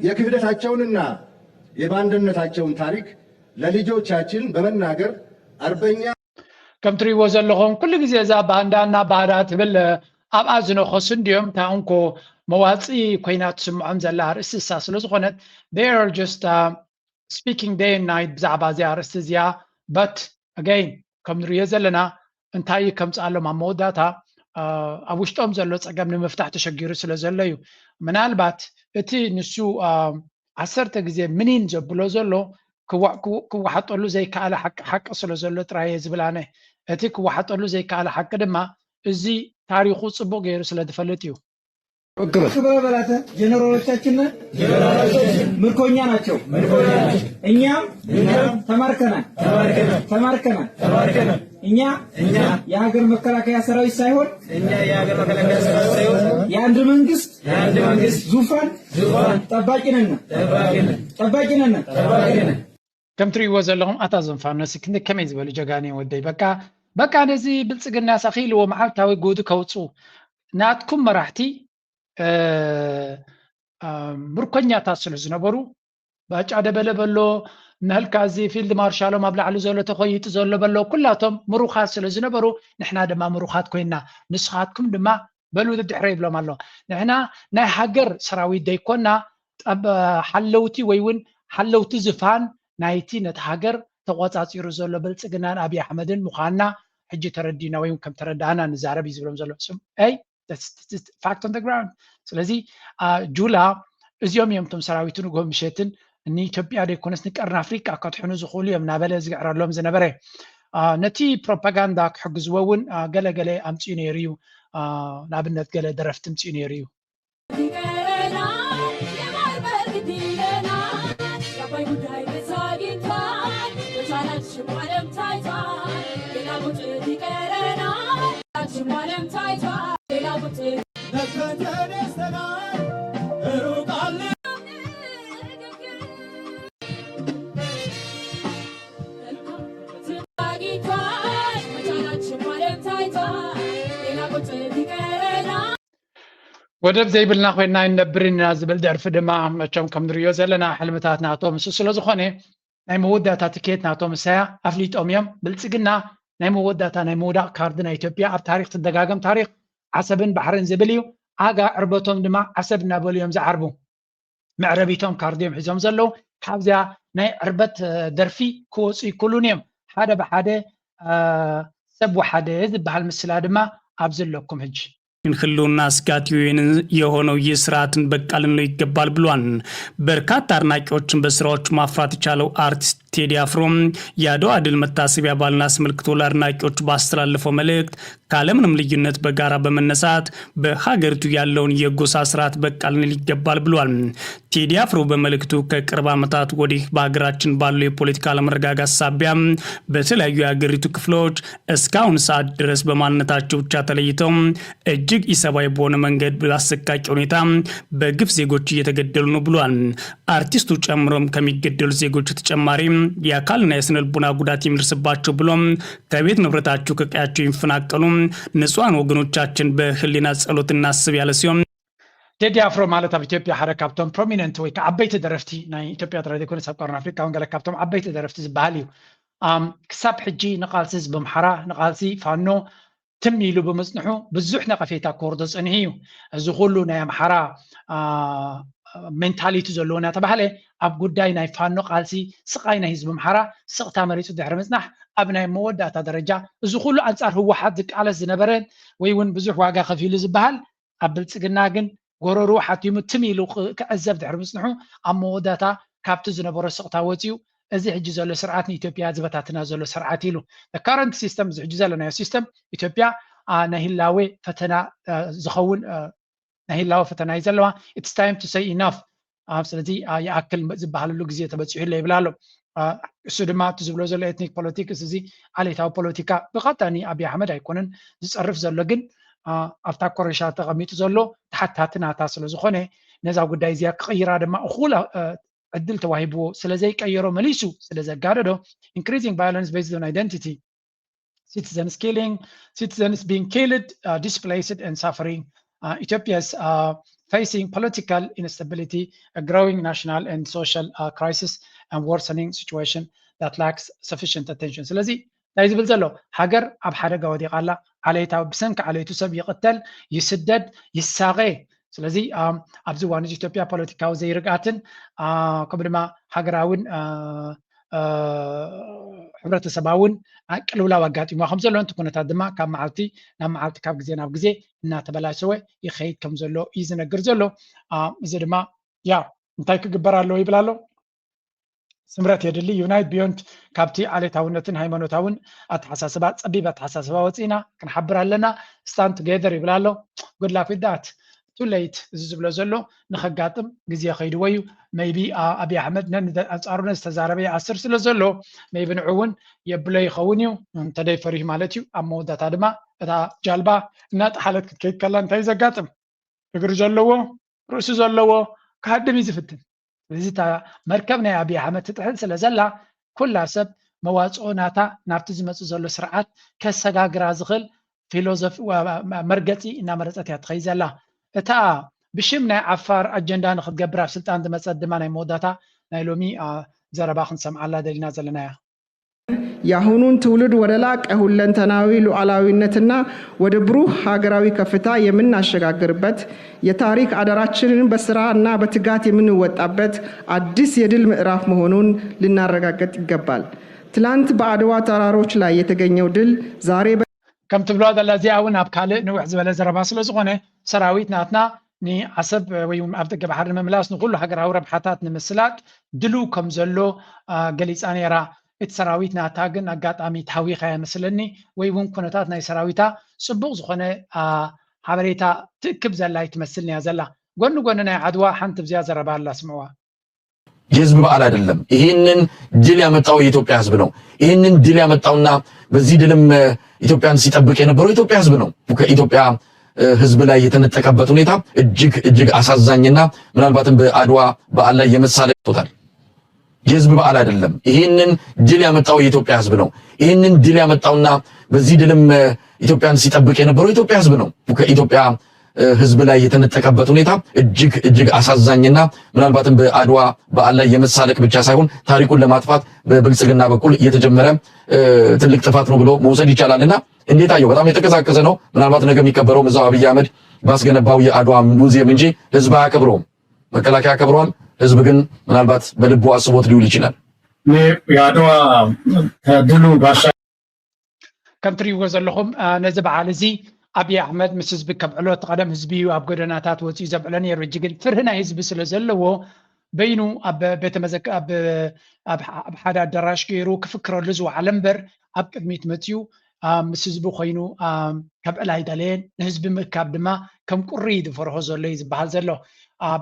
የክህደታቸውንና የባንዳነታቸውን ታሪክ ለልጆቻችን በመናገር አርበኛ ከም ትሪእዎ ዘለኹም ኩሉ ግዜ እዛ ባንዳ እና ባዳ ትብል ኣብኣ ዝነኸሱ እንድዮም እታ እንኮ መዋፅኢ ኮይና ትስምዖም ዘላ ኣርእስቲ እሳ ስለ ዝኾነት they are just speaking day and night ብዛዕባ እዚኣ ኣርእስቲ እዚኣ but again ከም ንሪኦ ዘለና እንታይ እዩ ከምፅኣሎም ኣብ መወዳእታ ኣብ ውሽጦም ዘሎ ፀገም ንምፍታሕ ተሸጊሩ ስለ ዘሎ እዩ። ምናልባት እቲ ንሱ ዓሰርተ ግዜ ምኒን ዘብሎ ዘሎ ክወሓጠሉ ዘይከኣለ ሓቂ ሓቂ ስለ ዘሎ ጥራይ እየ ዝብል ኣነ። እቲ ክወሓጠሉ ዘይከኣለ ሓቂ ድማ እዚ ታሪኹ ፅቡቕ ገይሩ ስለ ዝፈልጥ እዩ። ክብር። ክብረ በላተ ጀነራሎቻችን ምርኮኛ ናቸው። እኛም ተማርከናል። ተማርከናል። እኛ የሀገር መከላከያ ሰራዊት ሳይሆን የአንድ መንግስት ዙፋን ጠባቂ ነን። ጠባቂ ነን። ከም ትርእይዎ ዘለኹም ኣታ ዘንፋኖስ ክንዲ ከመይ ዝበሉ ጀጋኑ እዮም ወደይ። በቃ በቃ ነዚ ብልጽግና ሰኺልዎ መዓልታዊ ጉድ ከውጹ ናትኩም መራሕቲ እ፣ እ፣ ምርኮኛታት ስለ ዝነበሩ ባጫ ደበለ በሎ፣ ንህልካ እዚ ፊልድ ማርሻሎም ኣብ ላዕሊ ዘሎ ተኾይጡ ዘሎ በሎ፣ ኩላቶም ምሩኻት ስለ ዝነበሩ ንሕና ድማ ምሩኻት ኮይና፣ ንስኻትኩም ድማ በሉ ድድሕረ ይብሎም ኣሎ። ንሕና ናይ ሃገር ሰራዊት ደይኮና፣ ጠብ-፣ ሓለውቲ ወይ እውን ሓለውቲ ዝፋን ናይቲ ነቲ ሃገር ተቆጻጺሩ ዘሎ ብልጽግናን ኣብይ ኣሕመድን ምዃንና ሕጂ ተረዲና ወይ እውን ከም ተረዳእና ንዛረብ እዩ ዝብሎም ዘሎ። ስም-፣ ኣይ፣ that's, that's fact on the ground። ስለዚ፣ አ፣ ጁላ እዚኦም እዮም እቶም ሰራዊቱ ንግሆ ምሸትን ንኢትዮጵያ ደይኮነስ ንቀርኒ ኣፍሪቃ ከድሕኑ ዝኽእሉ እዮም እናበለ ዝግዕረሎም ዝነበረ። አ፣ ነቲ ፕሮፓጋንዳ ክሕግዝዎ እውን፣ አ፣ ገለ ገለ ኣምፅኡ ነይሩ እዩ። አ፣ ንኣብነት ገለ ደረፍቲ ኣምፅኡ ነይሩ እዩ። ወደብ ዘይብልና ኮይንና ኣይንነብርን ኢና ዝብል ደርፊ ድማ መቸም ከም ንሪኦ ዘለና ሕልምታት ናቶም እሱ ስለ ዝኾነ ናይ መወዳእታ ትኬት ናቶም እሳያ ኣፍሊጦም እዮም። ብልጽግና ናይ መወዳእታ ናይ ምውዳቕ ካርዲ ናይ ኢትዮጵያ ኣብ ታሪክ ትደጋገም ታሪክ ዓሰብን ባሕርን ዝብል እዩ። ኣጋ ዕርበቶም ድማ ዓሰብ እናበሉ እዮም ዝዓርቡ። መዕረቢቶም ካርዲ እዮም ሒዞም ዘለዉ። ካብዚኣ ናይ ዕርበት፣ እ፣ ደርፊ ክወፁ ይክእሉን እዮም። ሓደ ብሓደ፣ እ፣ ሰብ ወሓደ ዝበሃል ምስላ ድማ ኣብዚ ኣለኩም ሕጂ። ህልውና ስጋት የሆነው ይህ ስርዓትን በቃ ልንለው ይገባል ብሏል። በርካታ አድናቂዎችን በስራዎቹ ማፍራት የቻለው አርቲስት ቴዲ አፍሮ የአድዋ ድል መታሰቢያ በዓልን አስመልክቶ ለአድናቂዎቹ ባስተላለፈው መልእክት ካለምንም ልዩነት በጋራ በመነሳት በሀገሪቱ ያለውን የጎሳ ስርዓት በቃ ልንል ይገባል ብሏል። ቴዲ አፍሮ በመልእክቱ ከቅርብ ዓመታት ወዲህ በሀገራችን ባለው የፖለቲካ አለመረጋጋት ሳቢያ በተለያዩ የሀገሪቱ ክፍሎች እስካሁን ሰዓት ድረስ በማንነታቸው ብቻ ተለይተው እጅግ ኢሰብአዊ በሆነ መንገድ በአሰቃቂ ሁኔታ በግፍ ዜጎች እየተገደሉ ነው ብሏል። አርቲስቱ ጨምሮም ከሚገደሉ ዜጎች ተጨማሪ የአካልና የስነ ልቦና ጉዳት የሚደርስባቸው ብሎም ከቤት ንብረታቸው ከቀያቸው የሚፈናቀሉ ንጹሐን ወገኖቻችን በህሊና ጸሎት እናስብ ያለ ሲሆን ቴዲ ኣፍሮ ማለት ኣብ ኢትዮጵያ ሓደ ካብቶም ፕሮሚነንት ወይ ከዓ ዓበይቲ ደረፍቲ ናይ ኢትዮጵያ ጥራይ ዘይኮነስ ኣብ ቀርኒ ኣፍሪካ እውን ገለ ካብቶም ዓበይቲ ደረፍቲ ዝበሃል እዩ። ኣም፣ ክሳብ ሕጂ ንቃልሲ ህዝቢ ኣምሓራ፣ ንቃልሲ ፋኖ ትም ኢሉ ብምጽንሑ ብዙሕ ነቐፌታ ክወርዶ ጸኒሑ እዩ። እዚ ኩሉ ናይ ኣምሓራ፣ አ፣ ሜንታሊቲ ዘለዎ እናተባህለ ኣብ ጉዳይ ናይ ፋኖ ቃልሲ ስቓይ ናይ ህዝቢ ኣምሓራ ስቕታ መሪጹ ድሕሪ ምጽናሕ ኣብ ናይ መወዳእታ ደረጃ እዚ ኩሉ ኣንጻር ህወሓት ዝቃለስ ዝነበረ ወይ እውን ብዙሕ ዋጋ ከፊሉ ዝበሃል ኣብ ብልጽግና ግን ጎረርኡ ሓቲሙ ትም ኢሉ ክ-፣ ክዕዘብ ድሕሪ ምጽንሑ ኣብ መወዳእታ ካብቲ ዝነበሮ ስቕታ ወጺኡ እዚ ሕጂ ዘሎ ስርዓት ንኢትዮጵያ ዝበታትና ዘሎ ስርዓት ኢሉ። The current system እዚ ሕጂ ዘለናዮ ሲስተም ኢትዮጵያ፣ አ፣ ናይ ህላዌ ፈተና፣ አ፣ ዝኸውን፣ አ፣ ናይ ህላወ ፈተና እዩ ዘለዋ። It's time to say enough። አ፣ ስለዚ፣ አ፣ ይኣክል ዝበሃለሉ ግዜ ተበጺሑ ኣሎ ይብል ኣሎ። አ፣ እሱ ድማ እቲ ዝብሎ ዘሎ ኤትኒክ ፖለቲክስ እዚ ዓሌታዊ ፖለቲካ ብቐጥታ ንኣብይ ኣሕመድ ኣይኮነን ዝጸርፍ ዘሎ፣ ግን፣ አ፣ ኣብታ ኮረሻ ተቐሚጡ ዘሎ ተሓታቲ ናታ ስለ ዝኾነ ነዛ ጉዳይ እዚኣ ክቕይራ ድማ እኹል፣ አ፣ ዕድል ተዋሂብዎ ስለ ዘይቀየሮ መሊሱ ስለ ዘጋደዶ increasing violence based on identity citizens killing, citizens being killed, uh, displaced and suffering. Uh, Ethiopia's, uh, facing political instability, a growing national and social, uh, crisis, and worsening situation that lacks sufficient attention. ስለዚ እንታይ ዝብል ዘሎ ሃገር ኣብ ሓደጋ ወዲቓ ኣላ። ዓሌታዊ ብሰንኪ ዓሌቱ ሰብ ይቕተል፣ ይስደድ፣ ይሳቐ። ስለዚ፣ ኣም፣ ኣብዚ እዋን እዚ ኢትዮጵያ ፖለቲካዊ ዘይርግኣትን፣ አ፣ ከምኡ ድማ ሃገራውን፣ አ፣ አ፣ ሕብረተሰባውን፣ አ፣ ቅልውላው ኣጋጢምዋ ከም ዘሎ፣ እቲ ኩነታት ድማ ካብ መዓልቲ ናብ መዓልቲ፣ ካብ ግዜ ናብ ግዜ እናተበላሸወ ይኸይድ ከም ዘሎ እዩ ዝነግር ዘሎ። አ፣ እዚ ድማ ያ እንታይ ክግበር ኣለዎ ይብል ኣሎ? ስምረት የድሊ። ዩናይት ቢዮንድ ካብቲ ዓሌታውነትን ሃይማኖታውን ኣተሓሳስባ፣ ጸቢብ ኣተሓሳስባ ወጺእና ክንሓብር ኣለና። Stand together ይብል ኣሎ። Good luck with that። too late። እዚ ዝብሎ ዘሎ ንኸጋጥም ግዜ ከይድዎ እዩ። Maybe ኣብይ ኣሕመድ ነንኣንፃሩ ነዝተዛረበ ይኣስር ስለ ዘሎ maybe ንዑ እውን የብሎ ይኸውን እዩ። እንተደይፈሪሁ ማለት እዩ። ኣብ መወዳእታ ድማ እታ ጃልባ እናጠሓለት ክትከይድ ከላ እንታይ እዩ ዘጋጥም? እግሪ ዘለዎ ርእሲ ዘለዎ ክሃድም እዩ ዝፍትን። ስለዚ እታ መርከብ ናይ ኣብይ ኣሕመድ ትጥሕል ስለ ዘላ ኩላ ሰብ መዋፅኦ ናታ ናብቲ ዝመፅእ ዘሎ ስርዓት ከሰጋግራ ዝኽእል ፊሎዞፊ መርገፂ እናመረፀት እያ ትኸይድ ዘላ። እታ ብሽም ናይ ዓፋር ኣጀንዳ ንክትገብር ኣብ ስልጣን ዝመፀት ድማ ናይ መወዳእታ ናይ ሎሚ ዘረባ ክንሰምዓላ ደሊና ዘለና እያ። የአሁኑን ትውልድ ወደ ላቀ ሁለንተናዊ ሉዓላዊነትና ወደ ብሩህ ሀገራዊ ከፍታ የምናሸጋግርበት፣ የታሪክ አደራችንን በስራ እና በትጋት የምንወጣበት አዲስ የድል ምዕራፍ መሆኑን ልናረጋግጥ ይገባል። ትላንት በአድዋ ተራሮች ላይ የተገኘው ድል ዛሬ በ- ከም ትብሎ ዘላ እዚኣ እውን ኣብ ካልእ ንውሕ ዝበለ ዘረባ ስለ ዝኾነ ሰራዊት ናትና ንዓሰብ ወይ እውን ኣብ ደገ ባሕሪ ንምምላስ ንኩሉ ሃገራዊ ረብሓታት ንምስላጥ ድልው ከም ዘሎ ገሊፃ ነይራ። እቲ ሰራዊት ናታ ግን ኣጋጣሚ ተሃዊኻ እያ መስለኒ ወይ እውን ኩነታት ናይ ሰራዊታ ፅቡቕ ዝኾነ ሓበሬታ ትእክብ ዘላ ኣይትመስልን እያ ዘላ። ጎኒ ጎኒ ናይ ዓድዋ ሓንቲ ብዚያ ዘረባ ኣላ ስምዕዋ። የህዝብ በዓል አይደለም። ይህንን ድል ያመጣው የኢትዮጵያ ህዝብ ነው። ይህንን ድል ያመጣውና በዚህ ድልም ኢትዮጵያን ሲጠብቅ የነበረው የኢትዮጵያ ህዝብ ነው። ከኢትዮጵያ ህዝብ ላይ የተነጠቀበት ሁኔታ እጅግ እጅግ አሳዛኝና ምናልባትም በአድዋ በዓል ላይ የመሳለቅ ቶታል የህዝብ በዓል አይደለም። ይህንን ድል ያመጣው የኢትዮጵያ ህዝብ ነው። ይህንን ድል ያመጣውና በዚህ ድልም ኢትዮጵያን ሲጠብቅ የነበረው የኢትዮጵያ ህዝብ ነው። ከኢትዮጵያ ህዝብ ላይ የተነጠቀበት ሁኔታ እጅግ እጅግ አሳዛኝና ምናልባትም በአድዋ በዓል ላይ የመሳለቅ ብቻ ሳይሆን ታሪኩን ለማጥፋት በብልጽግና በኩል የተጀመረ ትልቅ ጥፋት ነው ብሎ መውሰድ ይቻላል። እና እንዴት አየው? በጣም የተቀዛቀዘ ነው። ምናልባት ነገ የሚከበረው እዛው አብይ አህመድ ባስገነባው የአድዋ ሙዚየም እንጂ ህዝብ አያከብረውም። መከላከያ ያከብረዋል። ህዝብ ግን ምናልባት በልቡ አስቦት ሊውል ይችላል። የአድዋ ከድሉ ባሻ ከም ትሪእዎ ዘለኹም ነዚ በዓል እዚ ኣብይ ኣሕመድ ምስ ህዝቢ ከብዕሎ እቲ ቀደም ህዝቢ እዩ ኣብ ጎደናታት ወፂኡ ዘብዕሎ ነይሩ። ሕጂ ግን ፍርሂ ናይ ህዝቢ ስለ ዘለዎ በይኑ ኣብ ቤተ መዘክ ኣብ ሓደ ኣዳራሽ ገይሩ ክፍክረሉ ዝወዓለ እምበር ኣብ ቅድሚት መፂኡ ምስ ህዝቢ ኮይኑ ከብዕል ኣይደለየን። ንህዝቢ ምእካብ ድማ ከም ቁሪ ዝፈርሆ ዘሎ እዩ ዝበሃል ዘሎ።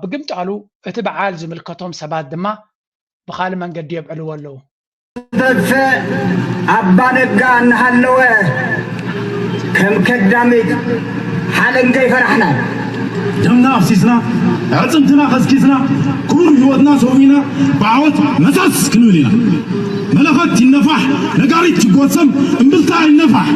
ብግምጣሉ እቲ በዓል ዝምልከቶም ሰባት ድማ ብኻልእ መንገዲ የብዕልዎ ኣለዉ። ተፈ ኣባ ነጋ እናሃለወ ከም ከዳሚት ሓለንገ ይፈራሕና። ደምና ኣፍሲስና ኣዕፅምትና ከስኪስና ክቡር ህይወትና ሰዊና ብዓወት መሰስ ክንብል ኢና። መለኸት ይነፋሕ፣ ነጋሪት ይጎሰም፣ እምብልታ ይነፋሕ።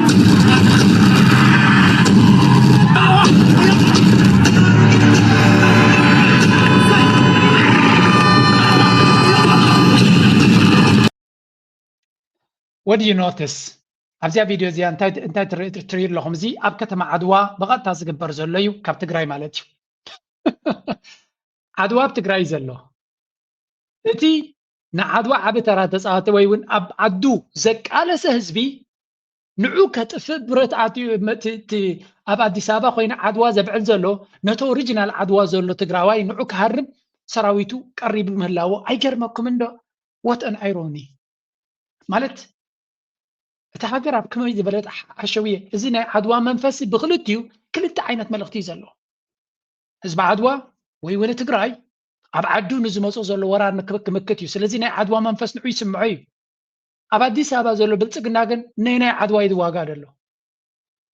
What do you notice ኣብዚኣ ቪድዮ እዚኣ እንታይ እንታይ ትርኢ ኣለኹም? እዚ ኣብ ከተማ ዓድዋ ብቐጥታ ዝግበር ዘሎ እዩ፣ ካብ ትግራይ ማለት እዩ። ዓድዋ ኣብ ትግራይ ዘሎ እቲ ንዓድዋ ዓቢ ተራ ተፃወተ ወይ እውን ኣብ ዓዱ ዘቃለሰ ህዝቢ ንዑ ከጥፍእ ብረት ኣትዩ ኣብ ኣዲስ ኣበባ ኮይኑ ዓድዋ ዘብዕል ዘሎ ነቲ ኦሪጂናል ዓድዋ ዘሎ ትግራዋይ ንዑ ክሃርም ሰራዊቱ ቀሪቡ ምህላዎ ኣይገርመኩም እንዶ? What an irony ማለት እታ ሃገር ኣብ ከመይ ዝበለት ሓሸውየ። እዚ ናይ ዓድዋ መንፈሲ ብክልቲኡ ክልተ ዓይነት መልእክቲ እዩ ዘለዎ። ህዝቢ ዓድዋ ወይ እውን ትግራይ ኣብ ዓዱ ንዝመፅኦ ዘሎ ወራር ክምክት እዩ። ስለዚ ናይ ዓድዋ መንፈስ ንዑ ይስምዖ እዩ። ኣብ ኣዲስ ኣበባ ዘሎ ብልፅግና ግን ናይ ናይ ዓድዋ እዩ ዝዋጋእ ዘሎ።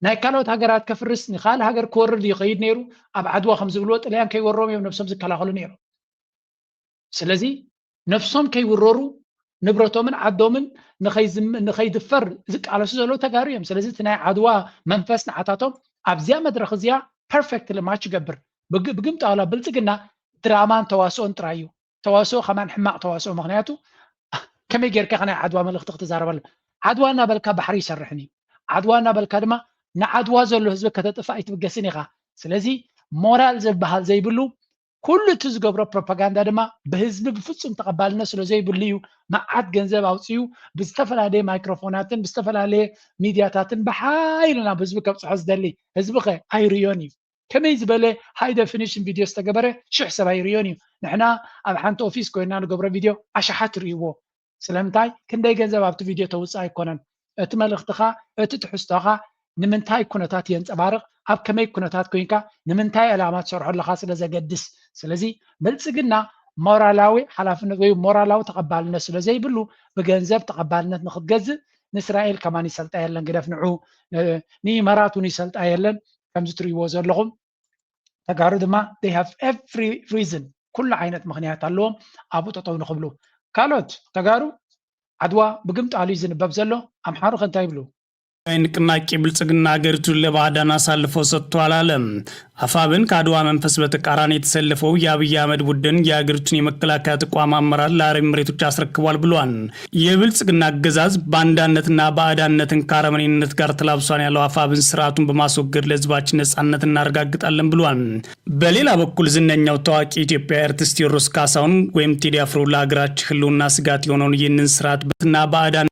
ናይ ካልኦት ሃገራት ከፍርስ ንካልእ ሃገር ክወርር ይኸይድ ነይሩ። ኣብ ዓድዋ ከም ዝብልዎ ጥልያን ከይወሮም እዮም ነብሶም ዝከላኸሉ ነይሮም። ስለዚ ነብሶም ከይውረሩ ንብረቶምን ዓዶምን ንኸይድፈር ዝቃለሱ ዘለዉ ተጋሩ እዮም። ስለዚ እቲ ናይ ዓድዋ መንፈስ ንዓታቶም ኣብዚኣ መድረኽ እዚኣ perfectly match ይገብር። ብግምጣላ ብልፅግና ድራማን ተዋስኦን ጥራይ እዩ። ተዋስኦ ከማን ሕማቕ ተዋስኦ ምኽንያቱ ከመይ ጌርካ ናይ ዓድዋ መልእኽቲ ክትዛረበሉ ዓድዋ እናበልካ ባሕሪ ይሰርሕን እዩ። ዓድዋ እናበልካ ድማ ንዓድዋ ዘሎ ህዝቢ ከተጥፍእ ኣይትብገስን ኢኻ። ስለዚ ሞራል ዝበሃል ዘይብሉ ኩሉ እቲ ዝገብሮ ፕሮፓጋንዳ ድማ ብህዝቢ ብፍፁም ተቐባልነት ስለ ዘይብሉ እዩ መዓት ገንዘብ ኣውፅኡ ብዝተፈላለየ ማይክሮፎናትን ብዝተፈላለየ ሚድያታትን ብሓይሊ ናብ ህዝቢ ከብፅሖ ዝደሊ። ህዝቢ ኸ ኣይርእዮን እዩ። ከመይ ዝበለ ሃይ ደፊኒሽን ቪድዮ ዝተገበረ ሽሕ ሰብ ኣይርእዮን እዩ። ንሕና ኣብ ሓንቲ ኦፊስ ኮይና ንገብሮ ቪድዮ ኣሽሓት ርእይዎ። ስለምንታይ ክንደይ ገንዘብ ኣብቲ ቪድዮ ተውፅእ ኣይኮነን። እቲ መልእኽትኻ እቲ ትሕዝቶኻ ንምንታይ ኩነታት የንፀባርቕ፣ ኣብ ከመይ ኩነታት ኮይንካ ንምንታይ ዕላማ ትሰርሖ ኣለኻ ስለ ዘገድስ። ስለዚ ብልፅግና ሞራላዊ ሓላፍነት ወይ ሞራላዊ ተቐባልነት ስለ ዘይብሉ ብገንዘብ ተቐባልነት ንክትገዝእ ንእስራኤል ከማን ይሰልጣ የለን፣ ግደፍ ንዑ፣ ንኢማራት እውን ይሰልጣ የለን። ከምዚ ትርእይዎ ዘለኹም ተጋሩ ድማ they have every reason፣ ኩሉ ዓይነት ምኽንያት ኣለዎም ኣብኡ ጠጠው ንክብሉ። ካልኦት ተጋሩ ዓድዋ ብግምጣሉ እዩ ዝንበብ ዘሎ። ኣምሓሩ ከ እንታይ ይብሉ? ንቅናቄ ብልጽግና ሀገሪቱን ለባዕዳን አሳልፎ ሰጥቷል አለ። አፋብን ከአድዋ መንፈስ በተቃራኒ የተሰለፈው የአብይ አህመድ ቡድን የሀገሪቱን የመከላከያ ተቋም አመራር ለአረብ ኤምሬቶች አስረክቧል ብሏል። የብልጽግና አገዛዝ ባንዳነትና ባዕዳነትን ከአረመኔነት ጋር ተላብሷን ያለው አፋብን ስርዓቱን በማስወገድ ለህዝባችን ነጻነት እናረጋግጣለን ብሏል። በሌላ በኩል ዝነኛው ታዋቂ ኢትዮጵያ አርቲስት ቴዎድሮስ ካሳሁን ወይም ቴዲ አፍሮ ለሀገራችን ህልውና ስጋት የሆነውን ይህንን ስርዓት ባንዳነትና ባዕዳን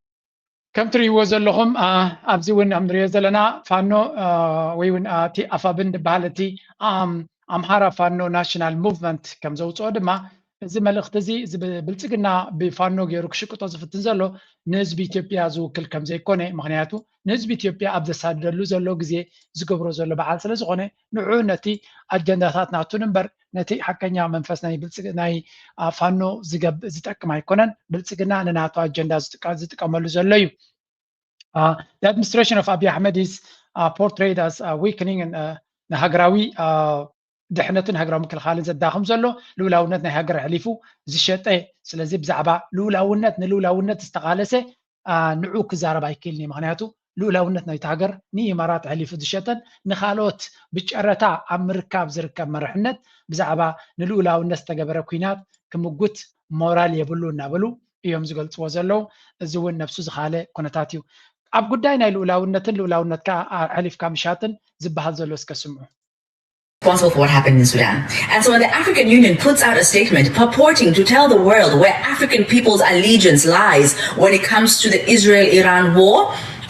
ከም ትርእይዎ ዘለኹም ኣብዚ እውን ከም ንሪኦ ዘለና ፋኖ ወይ እውን እቲ ኣፋብን ዝበሃል እቲ ኣምሃራ ፋኖ ናሽናል ሙቭመንት ከም ዘውፅኦ ድማ እዚ መልእኽቲ እዚ እዚ ብልፅግና ብፋኖ ገይሩ ክሽቅጦ ዝፍትን ዘሎ ንህዝቢ ኢትዮጵያ ዝውክል ከም ዘይኮነ፣ ምክንያቱ ንህዝቢ ኢትዮጵያ ኣብ ዘሳድደሉ ዘሎ ግዜ ዝገብሮ ዘሎ በዓል ስለ ዝኾነ ንዑ ነቲ ኣጀንዳታት ናቱን እምበር ነቲ ሓቀኛ መንፈስ ናይ ብልፅግ ናይ ፋኖ ዝጠቅም ኣይኮነን። ብልፅግና ንናቱ ኣጀንዳ ዝጥቀመሉ ዘሎ እዩ። The administration of Abiy Ahmed is portrayed as weakening ንሃገራዊ ድሕነትን ሃገራዊ ምክልኻልን ዘዳኽም ዘሎ ልኡላውነት ናይ ሃገር ኣሕሊፉ ዝሸጠ። ስለዚ ብዛዕባ ልኡላውነት ንልኡላውነት ዝተቓለሰ ንዑ ክዛረብ ኣይክእልን እዩ። ምክንያቱ ልኡላውነት ናይቲ ሃገር ንኢማራት ኣሕሊፉ ዝሸጠን ንካልኦት ብጨረታ ኣብ ምርካብ ዝርከብ መርሕነት ብዛዕባ ንልኡላውነት ዝተገበረ ኲናት ክምጉት ሞራል የብሉ እናበሉ እዮም ዝገልፅዎ ዘለዉ። እዚ እውን ነብሱ ዝኻለ ኩነታት እዩ። ኣብ ጉዳይ ናይ ልኡላውነትን ልኡላውነትካ ኣሕሊፍካ ምሻጥን ዝበሃል ዘሎ እስከ ስምዑ። responsible for what happened in Sudan. And so when the African Union puts out a statement purporting to tell the world where African people's allegiance lies when it comes to the Israel-Iran war,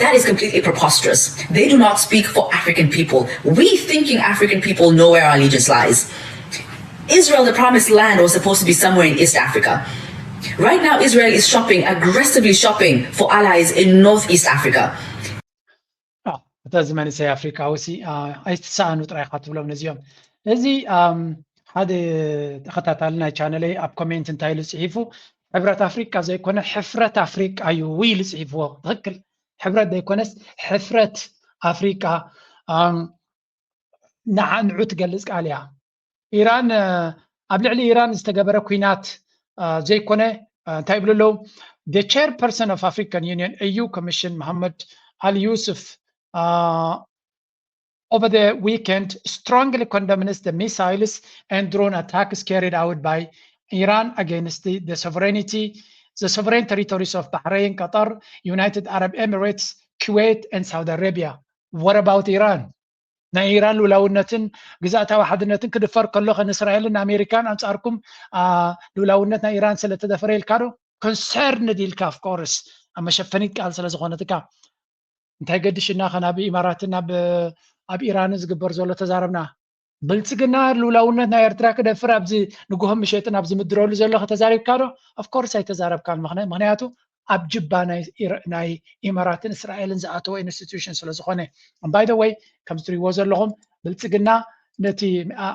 that is completely preposterous. They do not speak for African people. We thinking African people know where our allegiance lies. Israel, the promised land, was supposed to be somewhere in East Africa. Right now, Israel is shopping, aggressively shopping for allies in Northeast Africa. እታ እዚ መንእሰይ ኣፍሪቃዊ ሲ ኣይትሰኣኑ ጥራይ ኢኻ ትብሎም ነዚኦም። እዚ ሓደ ተኸታታሊ ናይ ቻነለይ ኣብ ኮሜንት እንታይ ኢሉ ጽሒፉ፣ ሕብረት ኣፍሪቃ ዘይኮነ ሕፍረት ኣፍሪቃ እዩ ኢሉ ጽሒፍዎ። ትኽክል፣ ሕብረት ዘይኮነስ ሕፍረት ኣፍሪቃ። ንዓ ንዑ ትገልጽ ቃል እያ። ኢራን ኣብ ልዕሊ ኢራን ዝተገበረ ኲናት ዘይኮነ እንታይ ይብሉ ኣለዉ? The chairperson of African Union A U Commission Mohammed Ali Yusuf over the weekend strongly condemns the missiles and drone attacks carried out by Iran against the, the sovereignty, the sovereign territories of Bahrain, Qatar, United Arab Emirates, Kuwait, and Saudi Arabia. What about Iran? ናይ ኢራን ልኡላውነትን ግዛእታዊ ሓድነትን ክድፈር ከሎ ከ ንእስራኤልን ንኣሜሪካን ኣንጻርኩም ልኡላውነት ናይ ኢራን ስለ ተደፈረ ኢልካ ዶ? ኮንሰርንድ ኢልካ ኦፍኮርስ ኣብ መሸፈኒት ቃል ስለ ዝኾነትካ እንታይ ገድሽና ከ ናብ ኢማራትን ኣብ ኢራንን ዝግበር ዘሎ ተዛረብና። ብልፅግና ልኡላውነት ናይ ኤርትራ ክደፍር ኣብዚ ንግሆ ምሸጥን ኣብ ዝምድረሉ ዘሎ ከተዛሪብካ ዶ? ኦፍኮርስ ኣይተዛረብካን። ምክንያቱ ኣብ ጅባ ናይ ኢማራትን እስራኤልን ዝኣተወ ኢንስቲቱሽን ስለ ዝኾነ። ባይ ዘ ወይ ከምዚ ትሪእዎ ዘለኹም ብልፅግና ነቲ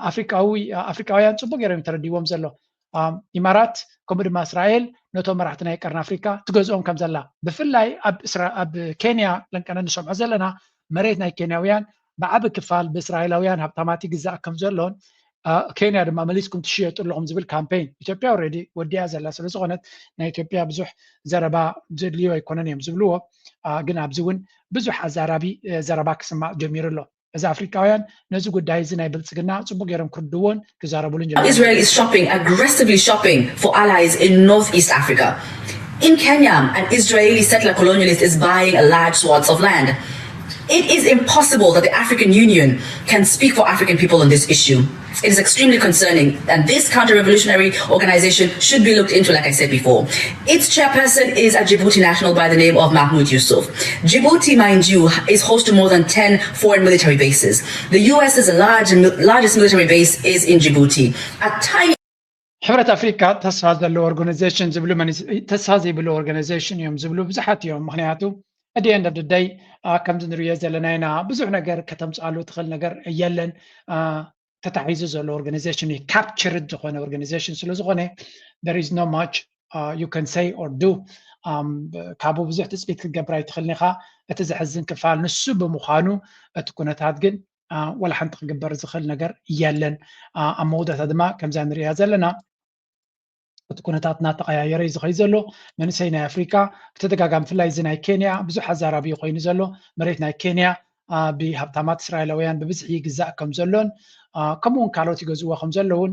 ኣፍሪቃዊ ኣፍሪቃውያን ፅቡቅ ገይሮም ተረዲዎም ዘሎ። ኢማራት ከምኡ ድማ እስራኤል ነቶም መራሕቲ ናይ ቀርኒ ኣፍሪካ ትገዝኦም ከም ዘላ ብፍላይ ኣብ ኬንያ ለንቀነ ንሰምዖ ዘለና መሬት ናይ ኬንያውያን ብዓቢ ክፋል ብእስራኤላውያን ሃብታማት ይግዛእ ከም ዘሎን ኬንያ ድማ መሊስኩም ትሽየጡ ኣለኹም ዝብል ካምፔን ኢትዮጵያ ኦልሬዲ ወዲኣ ዘላ ስለ ዝኾነት ናይ ኢትዮጵያ ብዙሕ ዘረባ ዘድልዮ ኣይኮነን እዮም ዝብልዎ። ግን ኣብዚ እውን ብዙሕ ኣዛራቢ ዘረባ ክስማዕ ጀሚሩ ኣሎ። እዚ ኣፍሪቃውያን ነዚ ጉዳይ እዚ ናይ ብልፅግና ፅቡቅ ገይሮም ክርድዎን ክዛረቡሉን ጀሚሩ። Israel is shopping, aggressively shopping for allies in northeast Africa. In Kenya, an Israeli settler colonialist is buying a large swaths of land. It is impossible that the African Union can speak for African people on this issue. It is extremely concerning, and this counter-revolutionary organization should be looked into, like I said before. Its chairperson is a Djibouti national by the name of Mahmoud Yusuf. Djibouti, mind you, is host to more than ten foreign military bases. The U S is the large, largest military base is in Djibouti. A tiny ሕብረት ኣፍሪካ ተስፋ ዘለዎ ኦርጋናይዜሽን ዝብሉ ተስፋ ዘይብሉ ኦርጋናይዜሽን እዮም ዝብሉ ብዙሓት እዮም። ምክንያቱ the end of the day ከምዚ ንሪኦ ዘለና ኢና። ብዙሕ ነገር ከተምፅኣሉ ትኽእል ነገር የለን። ተታሒዙ ዘሎ organization እዩ። Captured ዝኾነ organization ስለ ዝኾነ there is no much you can say or do። ካብኡ ብዙሕ ትፅቢት ክትገብር ኣይትኽእልን ኢኻ። እቲ ዘሕዝን ክፋል ንሱ ብምዃኑ እቲ ኩነታት ግን ወላ ሓንቲ ክግበር ዝኽእል ነገር የለን። ኣብ መወዳእታ ድማ ከምዛ ንሪኣ ዘለና እቲ ኩነታት እናተቐያየረ እዩ ዝኸይድ ዘሎ። መንእሰይ ናይ ኣፍሪካ ብተደጋጋሚ ብፍላይ እዚ ናይ ኬንያ ብዙሕ ኣዛራቢ ኮይኑ ዘሎ። መሬት ናይ ኬንያ ብሃብታማት እስራኤላውያን ብብዝሒ ይግዛእ ከም ዘሎን ከምኡ እውን ካልኦት ይገዝእዎ ከም ዘለውን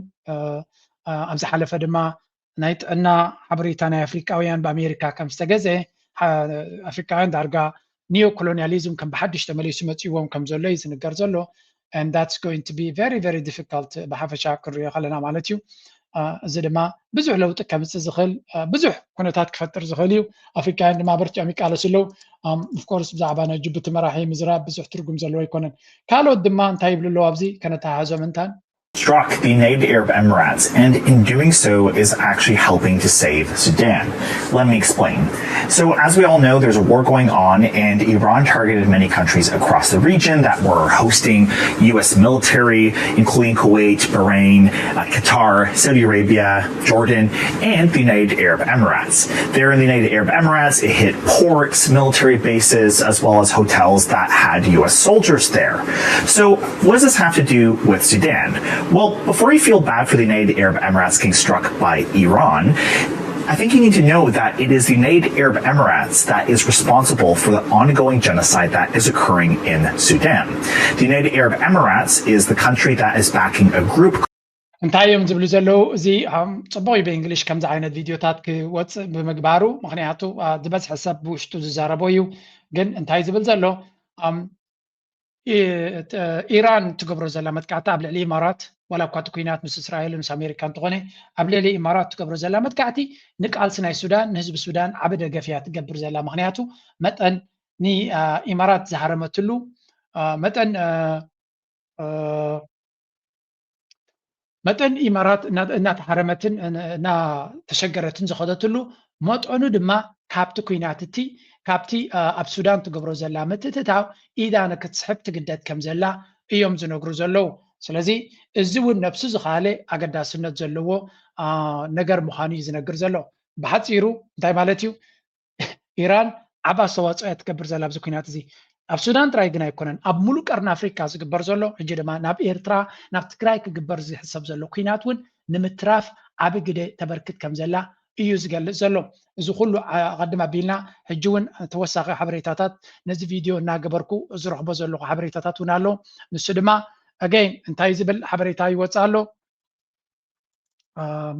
ኣብ ዝሓለፈ ድማ ናይ ጥዕና ሓበሬታ ናይ ኣፍሪካውያን ብኣሜሪካ ከም ዝተገዘ ኣፍሪካውያን ዳርጋ ኒዮ ኮሎኒያሊዝም ከም ብሓድሽ ተመሊሱ መፅዎም ከም ዘሎ እዩ ዝንገር ዘሎ። And that's going to be very very difficult ብሓፈሻ ክንሪኦ ከለና ማለት እዩ። እዚ ድማ ብዙሕ ለውጢ ከምፅእ ዝኽእል ብዙሕ ኩነታት ክፈጥር ዝኽእል እዩ። ኣፍሪካውያን ድማ በርቲዖም ይቃለሱ ኣለዉ። Of course ብዛዕባ ናይ ጅቡቲ መራሒ ምዝራብ ብዙሕ ትርጉም ዘለዎ ኣይኮነን። ካልኦት ድማ እንታይ ይብሉ ኣለዉ ኣብዚ ከነተሓሕዞም እንታን struck the United Arab Emirates, and in doing so is actually helping to save Sudan. Let me explain. So, as we all know, there's a war going on, and Iran targeted many countries across the region that were hosting U S military, including Kuwait, Bahrain, uh, Qatar, Saudi Arabia, Jordan, and the United Arab Emirates. There in the United Arab Emirates, it hit ports, military bases, as well as hotels that had U S soldiers there. So, what does this have to do with Sudan? Well, before you feel bad for the United Arab Emirates getting struck by Iran, I think you need to know that it is the United Arab Emirates that is responsible for the ongoing genocide that is occurring in Sudan. The United Arab Emirates is the country that is backing a group እንታይ እዮም ዝብሉ ዘለዉ? እዚ ጽቡቕ እዩ ብእንግሊሽ ከምዚ ዓይነት ቪድዮታት ክወፅእ ብምግባሩ፣ ምክንያቱ ዝበዝሐ ሰብ ብውሽጡ ዝዛረቦ እዩ። ግን እንታይ ዝብል ዘሎ ኢራን ትገብሮ ዘላ መጥቃዕቲ ኣብ ልዕሊ ኢማራት፣ ዋላ እኳ እቲ ኩናት ምስ እስራኤል ምስ ኣሜሪካ እንተኾነ፣ ኣብ ልዕሊ ኢማራት ትገብሮ ዘላ መጥቃዕቲ ንቃልሲ ናይ ሱዳን ንህዝቢ ሱዳን ዓቢ ደገፍ እያ ትገብር ዘላ። ምክንያቱ መጠን ንኢማራት ዝሃረመትሉ መጠን መጠን ኢማራት እናተሃረመትን እናተሸገረትን ዝኸደትሉ መጠኑ ድማ ካብቲ ኩናት እቲ ካብቲ ኣብ ሱዳን ትገብሮ ዘላ ምትእትታው ኢዳ ንክትስሕብ ትግደድ ከም ዘላ እዮም ዝነግሩ ዘለዉ። ስለዚ እዚ እውን ነብሱ ዝኸኣለ ኣገዳስነት ዘለዎ ነገር ምዃኑ እዩ ዝነግር ዘሎ። ብሓፂሩ እንታይ ማለት እዩ? ኢራን ዓቢ ኣስተዋፅኦ እያ ትገብር ዘላ ኣብዚ ኩናት እዚ። ኣብ ሱዳን ጥራይ ግን ኣይኮነን፣ ኣብ ሙሉእ ቀርኒ ኣፍሪካ ዝግበር ዘሎ፣ ሕጂ ድማ ናብ ኤርትራ ናብ ትግራይ ክግበር ዝሕሰብ ዘሎ ኩናት እውን ንምትራፍ ዓቢ ግደ ተበርክት ከም ዘላ እዩ ዝገልፅ ዘሎ። እዚ ኩሉ ኣቐድም ኣቢልና ሕጂ እውን ተወሳኺ ሓበሬታታት ነዚ ቪድዮ እናገበርኩ ዝረኽቦ ዘለኹ ሓበሬታታት እውን ኣሎ። ንሱ ድማ ኣገይን እንታይ ዝብል ሓበሬታ ይወፅእ ኣሎ?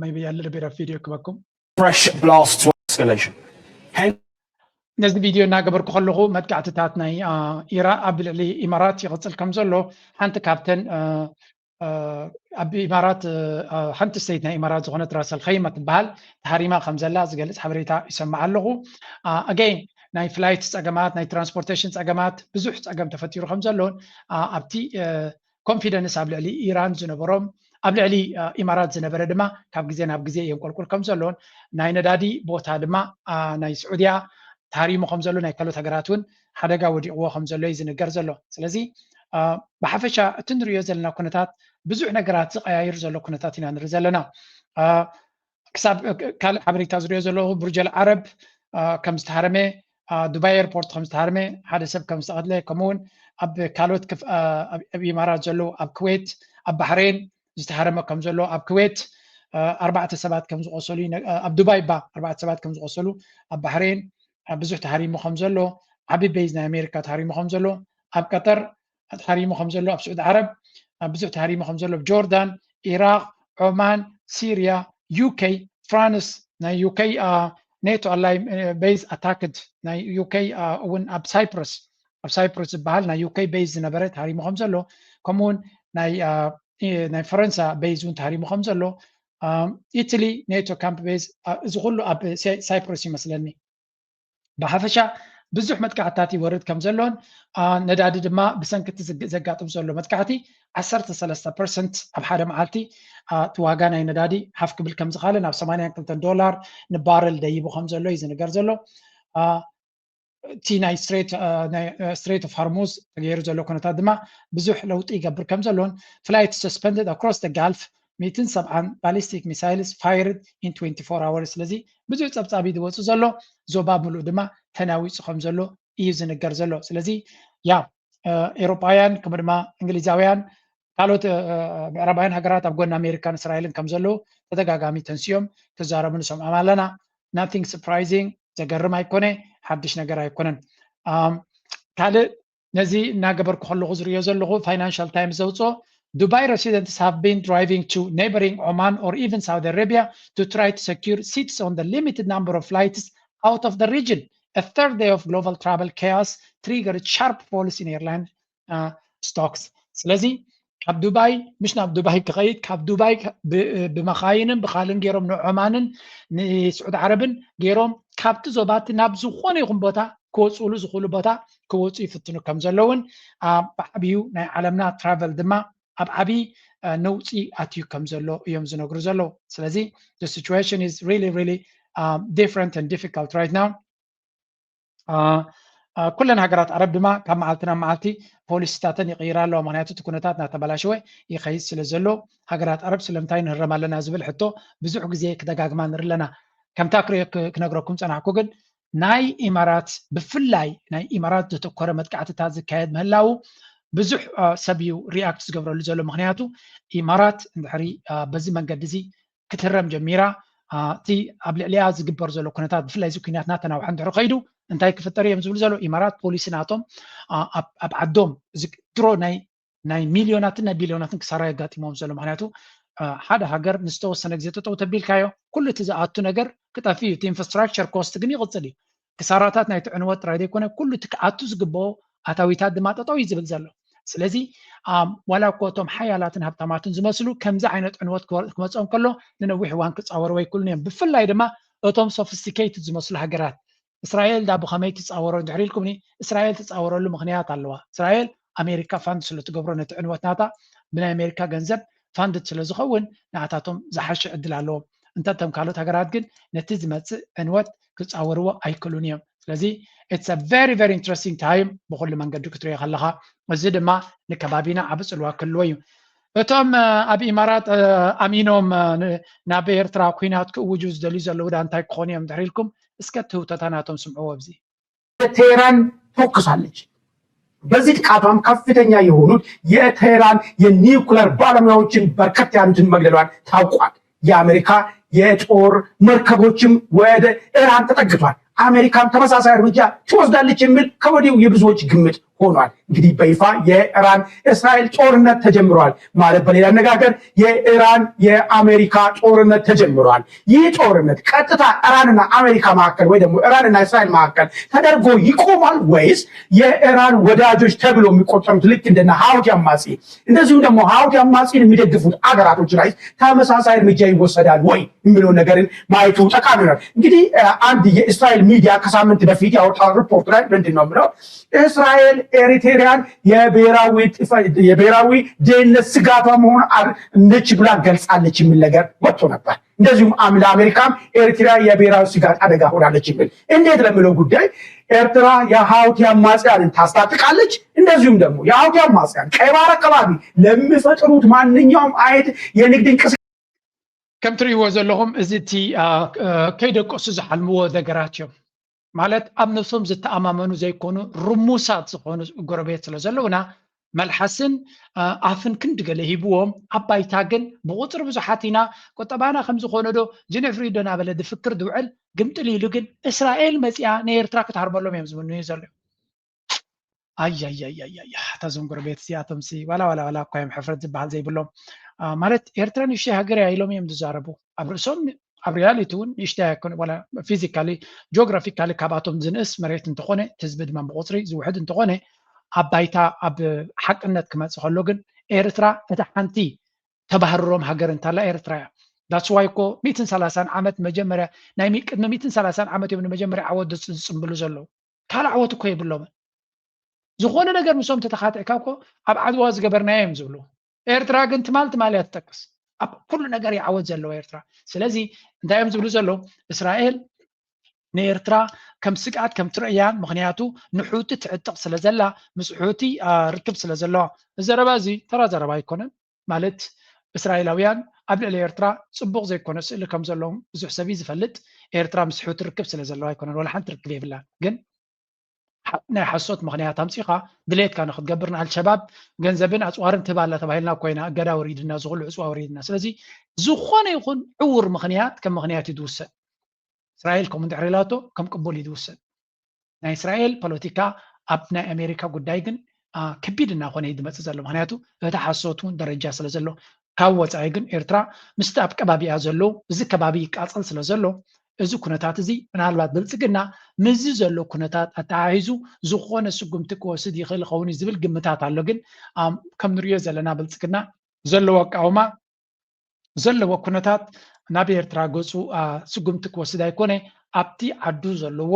maybe a little bit of video ክበኩም fresh blast to escalation. ነዚ ቪድዮ እናገበርኩ ከለኹ መጥቃዕትታት ናይ ኢራ ኣብ ልዕሊ ኢማራት ይቕፅል ከም ዘሎ ሓንቲ ካብተን ኣብ ኢማራት ሓንቲ ስተይት ናይ ኢማራት ዝኾነት ራሰል ኸይማ ትበሃል ተሃሪማ ከም ዘላ ዝገልፅ ሓበሬታ ይሰማዕ ኣለኹ። ኣገይን ናይ ፍላይት ፀገማት ናይ ትራንስፖርቴሽን ፀገማት ብዙሕ ፀገም ተፈጢሩ ከም ዘሎን ኣብቲ ኮንፊደንስ ኣብ ልዕሊ ኢራን ዝነበሮም ኣብ ልዕሊ ኢማራት ዝነበረ ድማ ካብ ግዜ ናብ ግዜ የንቆልቁል ከም ዘሎን ናይ ነዳዲ ቦታ ድማ ናይ ስዑድያ ተሃሪሙ ከም ዘሎ ናይ ካልኦት ሃገራት እውን ሓደጋ ወዲቕዎ ከም ዘሎ እዩ ዝንገር ዘሎ። ስለዚ ብሓፈሻ እቲ ንሪኦ ዘለና ኩነታት ብዙሕ ነገራት ዝቀያይር ዘሎ ኩነታት ኢና ንርኢ ዘለና። ክሳብ ካልእ ሓበሬታ ዝሪኦ ዘለኹ ብርጀል ዓረብ ከም ዝተሃረመ፣ ዱባይ ኤርፖርት ከም ዝተሃረመ፣ ሓደ ሰብ ከም ዝተቐትለ፣ ከምኡውን ኣብ ካልኦት ኣብ ኢማራት ዘለዉ ኣብ ክዌት ኣብ ባሕሬን ዝተሃረመ ከም ዘሎ ኣብ ክዌት ኣርባዕተ ሰባት ከም ዝቆሰሉ ኣብ ዱባይ ባ ኣርባዕተ ሰባት ከም ዝቆሰሉ ኣብ ባሕሬን ብዙሕ ተሃሪሙ ከም ዘሎ ዓቢ ቤዝ ናይ ኣሜሪካ ተሃሪሙ ከም ዘሎ ኣብ ቀጠር ተሃሪሙ ከም ዘሎ ኣብ ስዑድ ዓረብ ብዙሕ ተሃሪሙ ከም ዘሎ ጆርዳን፣ ኢራቅ፣ ዖማን፣ ሲርያ፣ ዩኬ፣ ፍራንስ ናይ ዩኬ ኔቶ ኣላይ ቤዝ ኣታክድ ናይ ዩኬ እውን ኣብ ሳይፕረስ ኣብ ሳይፕረስ ዝበሃል ናይ ዩኬ ቤዝ ዝነበረ ተሃሪሙ ከም ዘሎ ከምኡውን ናይ ናይ ፈረንሳ ቤዝ እውን ተሃሪሙ ከም ዘሎ ኢትሊ ኔቶ ካምፕ ቤዝ እዚ ኩሉ ኣብ ሳይፕረስ ይመስለኒ። ብሓፈሻ ብዙሕ መጥቃዕትታት ይወርድ ከም ዘሎን ነዳዲ ድማ ብሰንኪ እቲ ዘጋጥም ዘሎ መጥቃዕቲ ዓሰርተ ሰለስተ ፐርሰንት ኣብ ሓደ መዓልቲ እቲ ዋጋ ናይ ነዳዲ ሓፍ ክብል ከም ዝኻለ ናብ ሰማንያን ክልተን ዶላር ንባረል ደይቡ ከም ዘሎ እዩ ዝንገር ዘሎ። እቲ ናይ Strait of Hormuz ተገይሩ ዘሎ ኩነታት ድማ ብዙሕ ለውጢ ይገብር ከም ዘሎን flight suspended across the Gulf ሚእትን ሰብዓን ballistic missiles fired in twenty-four hours። ስለዚ ብዙሕ ጸብጻብ እዩ ዝወጽእ ዘሎ፣ ዞባ ምሉእ ድማ ተናዊጹ ከም ዘሎ እዩ ዝንገር ዘሎ። ስለዚ ያ ኤውሮጳውያን ከምኡ ድማ እንግሊዛውያን ካልኦት ምዕራባውያን ሃገራት ኣብ ጎኒ ኣሜሪካን እስራኤልን ከም ዘለዉ ተደጋጋሚ ተንስዮም ክዛረቡ ንሰምዖም ኣለና። Nothing surprising፣ ዘገርም ኣይኮነ፣ ሓድሽ ነገር ኣይኮነን። ካልእ ነዚ እናገበርኩ ከለኹ ዝርእዮ ዘለኹ Financial Times ዘውፅኦ Dubai residents have been driving to neighboring Oman or even Saudi Arabia to try to secure seats on the limited number of flights out of the region. A third day of global travel chaos triggered sharp falls in airline stocks። ስለዚ ካብ ዱባይ፣ ምሽ ናብ ዱባይ ክኸይድ፣ ካብ ዱባይ ብመኻይንን ብኻልን ገይሮም ንዖማንን ንስዑድ ዓረብን ገይሮም ካብቲ ዞባቲ ናብ ዝኾነ ይኹን ቦታ ክወፅእሉ ዝኽእሉ ቦታ ክወፁ ይፍትኑ ከም ዘለውን ብዓብዩ ናይ ዓለምና travel ድማ ኣብ ዓብዪ ነውፂ ኣትዩ ከም ዘሎ እዮም ዝነግሩ ዘለዉ። ስለዚ the situation is really really different and difficult right now። ኩለን ሃገራት ዓረብ ድማ ካብ መዓልቲ ናብ መዓልቲ ፖሊሲታተን ይቕይራ ኣለዋ። ምክንያቱ እቲ ኩነታት እናተበላሸወ ይኸይድ ስለ ዘሎ ሃገራት ዓረብ ስለምንታይ ንህረም ኣለና ዝብል ሕቶ ብዙሕ ግዜ ክደጋግማ ንርኢ ኣለና። ከምታ ክነግረኩም ፀናሕኩ ግን ናይ ኢማራት ብፍላይ ናይ ኢማራት ዘተኮረ መጥቃዕትታት ዝካየድ ምህላው ብዙሕ ሰብ እዩ react ዝገብረሉ ዘሎ። ምክንያቱ ኢማራት እንድሕሪ በዚ መንገዲ እዚ ክትህረም ጀሚራ፣ እቲ ኣብ ልዕሊኣ ዝግበር ዘሎ ኩነታት ብፍላይ እዚ ኩናት እናተናውሐ እንድሕሪ ከይዱ እንታይ ክፍጠር እዮም ዝብሉ ዘሎ ኢማራት ፖሊሲ ናቶም ኣብ ዓዶም ድሮ ናይ ናይ ሚልዮናትን ናይ ቢልዮናትን ክሳራ የጋጢሞም ዘሎ። ምክንያቱ ሓደ ሃገር ንዝተወሰነ ግዜ ጠጠው ተቢልካዮ ኩሉ እቲ ዝኣቱ ነገር ክጠፍእ እዩ። እቲ infrastructure cost ግን ይቕፅል እዩ። ክሳራታት ናይቲ ዕንወት ጥራይ ዘይኮነ ኩሉ እቲ ክኣቱ ዝግብኦ ኣታዊታት ድማ ጠጠው እዩ ዝብል ዘሎ። ስለዚ ዋላ እኮ እቶም ሓያላትን ሃብታማትን ዝመስሉ ከምዚ ዓይነት ዕንወት ክመፅኦም ከሎ ንነዊሕ እዋን ክፃወርዎ ኣይክእሉን እዮም። ብፍላይ ድማ እቶም sophisticated ዝመስሉ ሃገራት እስራኤል ዳ ብኸመይ ትፃወሮ እንድሕር ኢልኩምኒ እስራኤል ትፃወረሉ ምክንያት ኣለዋ። እስራኤል ኣሜሪካ fund ስለ ትገብሮ ነቲ ዕንወት ናታ ብናይ ኣሜሪካ ገንዘብ funded ስለ ዝኸውን ንኣታቶም ዝሓሸ ዕድል ኣለዎም። እንተ እቶም ካልኦት ሃገራት ግን ነቲ ዝመፅእ ዕንወት ክፃወርዎ ኣይክእሉን እዮም። ስለዚ it's a very very interesting time ብኩሉ መንገዲ ክትሪኦ ከለኻ፣ እዚ ድማ ንከባቢና ዓቢ ፅልዋ ክህልዎ እዩ። እቶም ኣብ ኢማራት ኣሚኖም ናብ ኤርትራ ኩናት ክእውጁ ዝደልዩ ዘለዉ ዳ እንታይ ክኾኑ እዮም ድሕር ኢልኩም እስከ ትህውተታ ናቶም ስምዕዎ ኣብዚ። ቴህራን ተኩሳለች። በዚህ ጥቃቷም ከፍተኛ የሆኑት የቴህራን የኒውክለር ባለሙያዎችን በርከት ያሉትን መግደሏን ታውቋል። የአሜሪካ የጦር መርከቦችም ወደ ኢራን ተጠግቷል። አሜሪካም ተመሳሳይ እርምጃ ትወስዳለች የሚል ከወዲሁ የብዙዎች ግምት ሆኗል። እንግዲህ በይፋ የኢራን እስራኤል ጦርነት ተጀምሯል። ማለት በሌላ አነጋገር የኢራን የአሜሪካ ጦርነት ተጀምሯል። ይህ ጦርነት ቀጥታ ኢራንና አሜሪካ መካከል ወይ ደግሞ ኢራንና እስራኤል መካከል ተደርጎ ይቆማል ወይስ የኢራን ወዳጆች ተብሎ የሚቆጠሩት ልክ እንደነ ሀውቲ አማጺ እንደዚሁም ደግሞ ሀውቲ አማጺን የሚደግፉት አገራቶች ላይ ተመሳሳይ እርምጃ ይወሰዳል ወይ የሚለው ነገርን ማየቱ ጠቃሚ ነው። እንግዲህ አንድ የእስራኤል ሚዲያ ከሳምንት በፊት ያወጣው ሪፖርት ላይ ምንድን ነው ብለው እስራኤል ኤሪትሪያን የብሔራዊ ደህንነት ስጋቷ መሆን ነች ብላ ገልጻለች የሚል ነገር ወጥቶ ነበር። እንደዚሁም ለአሜሪካም ኤሪትሪያ የብሔራዊ ስጋት አደጋ ሆናለች የሚል እንዴት ለሚለው ጉዳይ ኤርትራ የሀውቲ አማጽያንን ታስታጥቃለች። እንደዚሁም ደግሞ የሀውቲ አማጽያን ቀይ ባህር አካባቢ ለሚፈጥሩት ማንኛውም አይነት የንግድ እንቅስቃሴ ከም ትርእይዎ ዘለኹም እዚ እቲ ከይደቀሱ ዝሓልምዎ ነገራት እዮም። ማለት ኣብ ነብሶም ዝተኣማመኑ ዘይኮኑ ርሙሳት ዝኾኑ ጎረቤት ስለ ዘለውና መልሓስን ኣፍን ክንዲ ገለ ሂብዎም ኣብ ባይታ ግን ብቁፅሪ ብዙሓት ኢና ቁጠባና ከምዝኾነ ዶ ጅንፍሪ ዶ ናበለ ድፍክር ድውዕል ግምጥል ኢሉ ግን እስራኤል መፂኣ ንኤርትራ ክትሃርመሎም እዮም ዝምንዩ ዘለዉ። ኣያያያያያ እታ ዞም ጎረቤት እዚኣቶም ሲ ዋላ ዋላ ዋላ እኳ እዮም ሕፍረት ዝበሃል ዘይብሎም። ማለት ኤርትራ ንእሽተይ ሃገር እያ ኢሎም እዮም ዝዛረቡ። ኣብ ርእሶም ኣብ ሪያሊቲ እውን ንእሽተይ ኣይኮነ ዋላ ፊዚካሊ ጂኦግራፊካሊ ካብኣቶም ዝንእስ መሬት እንተኾነ እቲ ህዝቢ ድማ ብቁፅሪ ዝውሕድ እንተኾነ ኣብ ባይታ ኣብ ሓቅነት ክመፅእ ከሎ ግን ኤርትራ እታ ሓንቲ ተባህርሮም ሃገር እንታላ ኤርትራ እያ። That's why እኮ ሚእትን ሰላሳን ዓመት መጀመርያ ናይ ቅድሚ ሚእትን ሰላሳን ዓመት እዮም ንመጀመርያ ዓወት ዝፅምብሉ ዘለዉ። ካልእ ዓወት እኮ የብሎምን። ዝኾነ ነገር ምስኦም ተተኻቲዕካ እኮ ኣብ ዓድዋ ዝገበርናዮ እዮም ዝብሉ። ኤርትራ ግን ትማል ትማል እያ ትጠቅስ። ኣብ ኩሉ ነገር እያ ዓወት ዘለዋ ኤርትራ። ስለዚ እንታይ እዮም ዝብሉ ዘለዉ? እስራኤል ንኤርትራ ከም ስግኣት ከም ትርእያን፣ ምኽንያቱ ንሑቲ ትዕጥቕ ስለ ዘላ፣ ምስ ሑቲ ርክብ ስለ ዘለዋ። እዚ ዘረባ እዚ ተራ ዘረባ ኣይኮነን። ማለት እስራኤላውያን ኣብ ልዕሊ ኤርትራ ጽቡቕ ዘይኮነ ስእሊ ከም ዘለዎም ብዙሕ ሰብ እዩ ዝፈልጥ። ኤርትራ ምስ ሑቲ ርክብ ስለ ዘለዋ ኣይኮነን፣ ወላ ሓንቲ ርክብ የብላን። ግን ናይ ሓሶት ምኽንያት ኣምጺኻ ድሌትካ ንክትገብር ንኣልሸባብ ገንዘብን ኣፅዋርን ትህብ ኣላ ተባሂልና ኮይና እገዳ ወሪድና ዝኩሉ ዕፅዋ ወሪድና። ስለዚ ዝኾነ ይኹን ዕውር ምኽንያት ከም ምኽንያት እዩ ዝውሰድ። እስራኤል ከምኡ እንድሕር ኢላቶ ከም ቅቡል እዩ ዝውሰድ። ናይ እስራኤል ፖለቲካ ኣብ ናይ ኣሜሪካ ጉዳይ ግን ከቢድ እናኾነ እዩ ዝመፅእ ዘሎ። ምክንያቱ እቲ ሓሶት እውን ደረጃ ስለ ዘሎ ካብ ወፃኢ ግን ኤርትራ ምስቲ ኣብ ከባቢኣ ዘለዉ እዚ ከባቢ ይቃፀል ስለ ዘሎ እዚ ኩነታት እዚ ምናልባት ብልፅግና ምስዚ ዘሎ ኩነታት ኣተሓሒዙ ዝኾነ ስጉምቲ ክወስድ ይኽእል ይኸውን እዩ ዝብል ግምታት ኣሎ። ግን ከም ንሪኦ ዘለና ብልፅግና ዘለዎ ኣቃውማ ዘለዎ ኩነታት ናብ ኤርትራ ገፁ ስጉምቲ ክወስድ ኣይኮነ፣ ኣብቲ ዓዱ ዘለዎ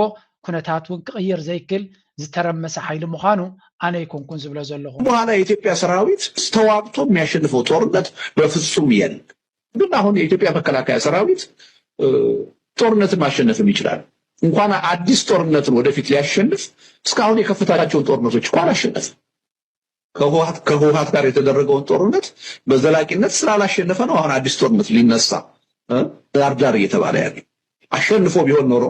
ኩነታት እውን ክቕይር ዘይክል ዝተረመሰ ሓይሊ ምዃኑ ኣነ ኣይኮንኩን ዝብሎ ዘለኹ። በኋላ የኢትዮጵያ ሰራዊት ተዋግቶ የሚያሸንፈው ጦርነት በፍጹም የለም። ግን አሁን የኢትዮጵያ መከላከያ ሰራዊት ጦርነትን ማሸነፍም ይችላል። እንኳን አዲስ ጦርነትን ወደፊት ሊያሸንፍ እስካሁን የከፈታቸውን ጦርነቶች እኮ አላሸነፍም። ከህወሓት ጋር የተደረገውን ጦርነት በዘላቂነት ስላላሸነፈ ነው አሁን አዲስ ጦርነት ሊነሳ ዳርዳር እየተባለ ያለ። አሸንፎ ቢሆን ኖሮ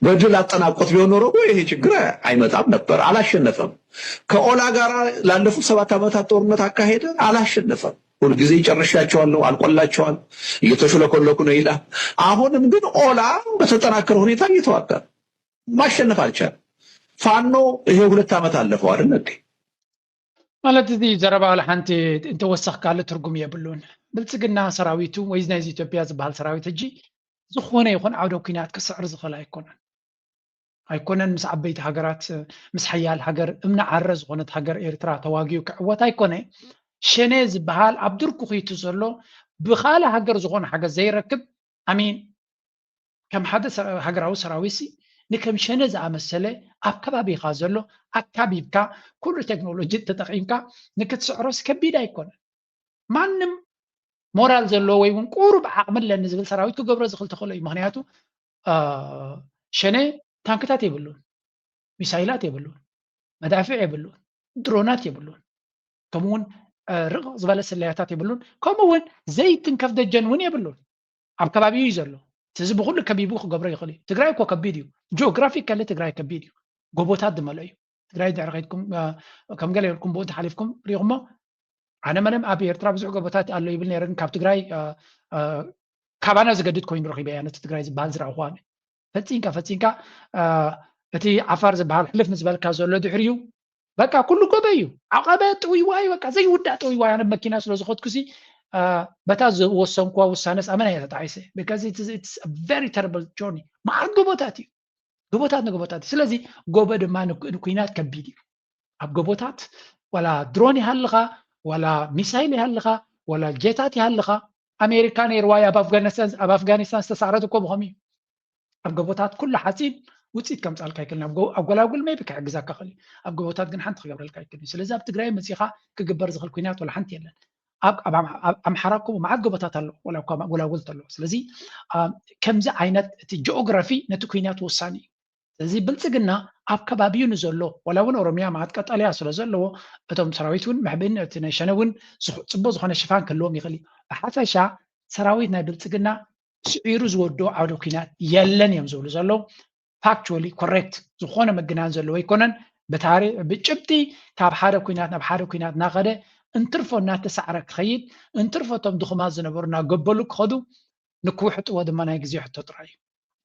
በድል አጠናቆት ቢሆን ኖሮ ይሄ ችግር አይመጣም ነበር። አላሸነፈም። ከኦላ ጋር ላለፉት ሰባት ዓመታት ጦርነት አካሄደ፣ አላሸነፈም። ሁልጊዜ ጨርሻቸዋለሁ፣ አልቆላቸዋል፣ እየተሽለኮለኩ ነው ይላል። አሁንም ግን ኦላ በተጠናከረ ሁኔታ እየተዋጋ ነው። ማሸነፍ አልቻለም። ፋኖ ይሄ ሁለት ዓመት አለፈው አይደል እንዴ? ማለት እዚ ዘረባ ዋላ ሓንቲ እንተወሰኽካሉ ትርጉም የብሉን። ብልፅግና ሰራዊቱ ወይ ናይዚ ኢትዮጵያ ዝበሃል ሰራዊት ሕጂ ዝኾነ ይኹን ዓውደ ኲናት ክስዕር ዝኽእል ኣይኮነን። ኣይኮነን ምስ ዓበይቲ ሃገራት ምስ ሓያል ሃገር እምኒ ዓረ ዝኾነት ሃገር ኤርትራ ተዋጊኡ ክዕወት ኣይኮነ። ሸኔ ዝበሃል ኣብ ድርኩኺቱ ዘሎ ብኻልእ ሃገር ዝኾነ ሓገዝ ዘይረክብ ኣሚን ከም ሓደ ሃገራዊ ሰራዊት ሲ ንከም ሸነ ዝኣመሰለ ኣብ ከባቢኻ ዘሎ ኣካቢብካ ኩሉ ቴክኖሎጂ ተጠቒምካ ንክትስዕሮስ ከቢድ ኣይኮነን። ማንም ሞራል ዘለዎ ወይ እውን ቁሩብ ዓቕሚ ኣለኒ ዝብል ሰራዊት ክገብሮ ዝኽእል ተኽእሎ እዩ። ምክንያቱ ሸነ ታንክታት የብሉን፣ ሚሳይላት የብሉን፣ መዳፍዕ የብሉን፣ ድሮናት የብሉን፣ ከምኡውን ርቕቕ ዝበለ ስለያታት የብሉን። ከምኡ እውን ዘይትንከፍ ደጀን እውን የብሉን። ኣብ ከባቢኡ እዩ ዘሎ። እዚ ብኩሉ ከቢቡ ክገብሮ ይኽእል እዩ። ትግራይ እኮ ከቢድ እዩ። ጂኦግራፊካሊ ትግራይ ከቢድ እዩ። ጎቦታት ዝመልኦ እዩ። ትግራይ ድሕሪ ከይድኩም ከም ገለ ኢልኩም ብኡ እንተሓሊፍኩም ሪኢኹሞ ኣነ መለም ኣብ ኤርትራ ብዙሕ ጎቦታት ኣሎ ይብል ነይረ፣ ግን ካብ ትግራይ ካባና ዝገድድ ኮይኑ ረኺበያ ነቲ ትግራይ ዝበሃል ዝረኣኹ ኣነ። ፈፂንካ ፈፂንካ እቲ ዓፋር ዝበሃል ሕልፍ ምስ በልካ ዘሎ ድሕሪኡ በቃ ኩሉ ጎበ እዩ። ዓቐበ ጥውይዋይ በቃ ዘይውዳእ ጥውይዋይ። ኣነ መኪና ስለ ዝኸድኩ ሲ በታ ዝወሰንኩዋ ውሳነስ ኣመና እየ ተጣዒሰ። Because it's very terrible journey። መዓት ጎቦታት እዩ። ጎቦታት ንጎቦታት እዩ። ስለዚ ጎበ ድማ ንኩናት ከቢድ እዩ። ኣብ ጎቦታት ዋላ ድሮን ይሃልኻ ዋላ ሚሳይል ይሃልኻ ዋላ ጀታት ይሃልኻ ኣሜሪካ ነይርዋ ኣብ ኣፍጋኒስታን ዝተሳዕረት እኮ ብኸም እዩ። ኣብ ጎቦታት ኩሉ ሓፂን ውፅኢት ከምፃልካ ይክእል ኣብ ጎላጉል ሜቢ ክሕግዛካ ክእል እዩ። ኣብ ጎቦታት ግን ሓንቲ ክገብረልካ ይክእል እዩ። ስለዚ ኣብ ትግራይ መፂኻ ክግበር ዝኽእል ኩናት ወላ ሓንቲ የለን። ኣብ ኣምሓራ እኮ መዓት ጎቦታት ኣሎ ወላ እኳ ጎላጉል ተሎ። ስለዚ ከምዚ ዓይነት እቲ ጂኦግራፊ ነቲ ኩናት ወሳኒ እዩ። ስለዚ ብልፅግና ኣብ ከባቢኡ ንዘሎ ዋላ እውን ኦሮሚያ መዓት ቀጠልያ ስለ ዘለዎ እቶም ሰራዊት እውን መሕብእን እቲ ናይ ሸነ እውን ፅቡቅ ዝኾነ ሽፋን ክህልዎም ይኽእል እዩ። ብሓፈሻ ሰራዊት ናይ ብልፅግና ስዒሩ ዝወድኦ ዓውደ ኲናት የለን እዮም ዝብሉ ዘለዉ። Factually correct ዝኾነ ምግናን ዘለዎ ኣይኮነን። ብታሪ ብጭብጢ ካብ ሓደ ኲናት ናብ ሓደ ኲናት እናኸደ እንትርፎ እናተሳዕረ ክኸይድ እንትርፎ እቶም ድኹማት ዝነበሩ እናገበሉ ክኸዱ ንክውሕጥዎ ድማ ናይ ግዜ ሕቶ ጥራይ እዩ።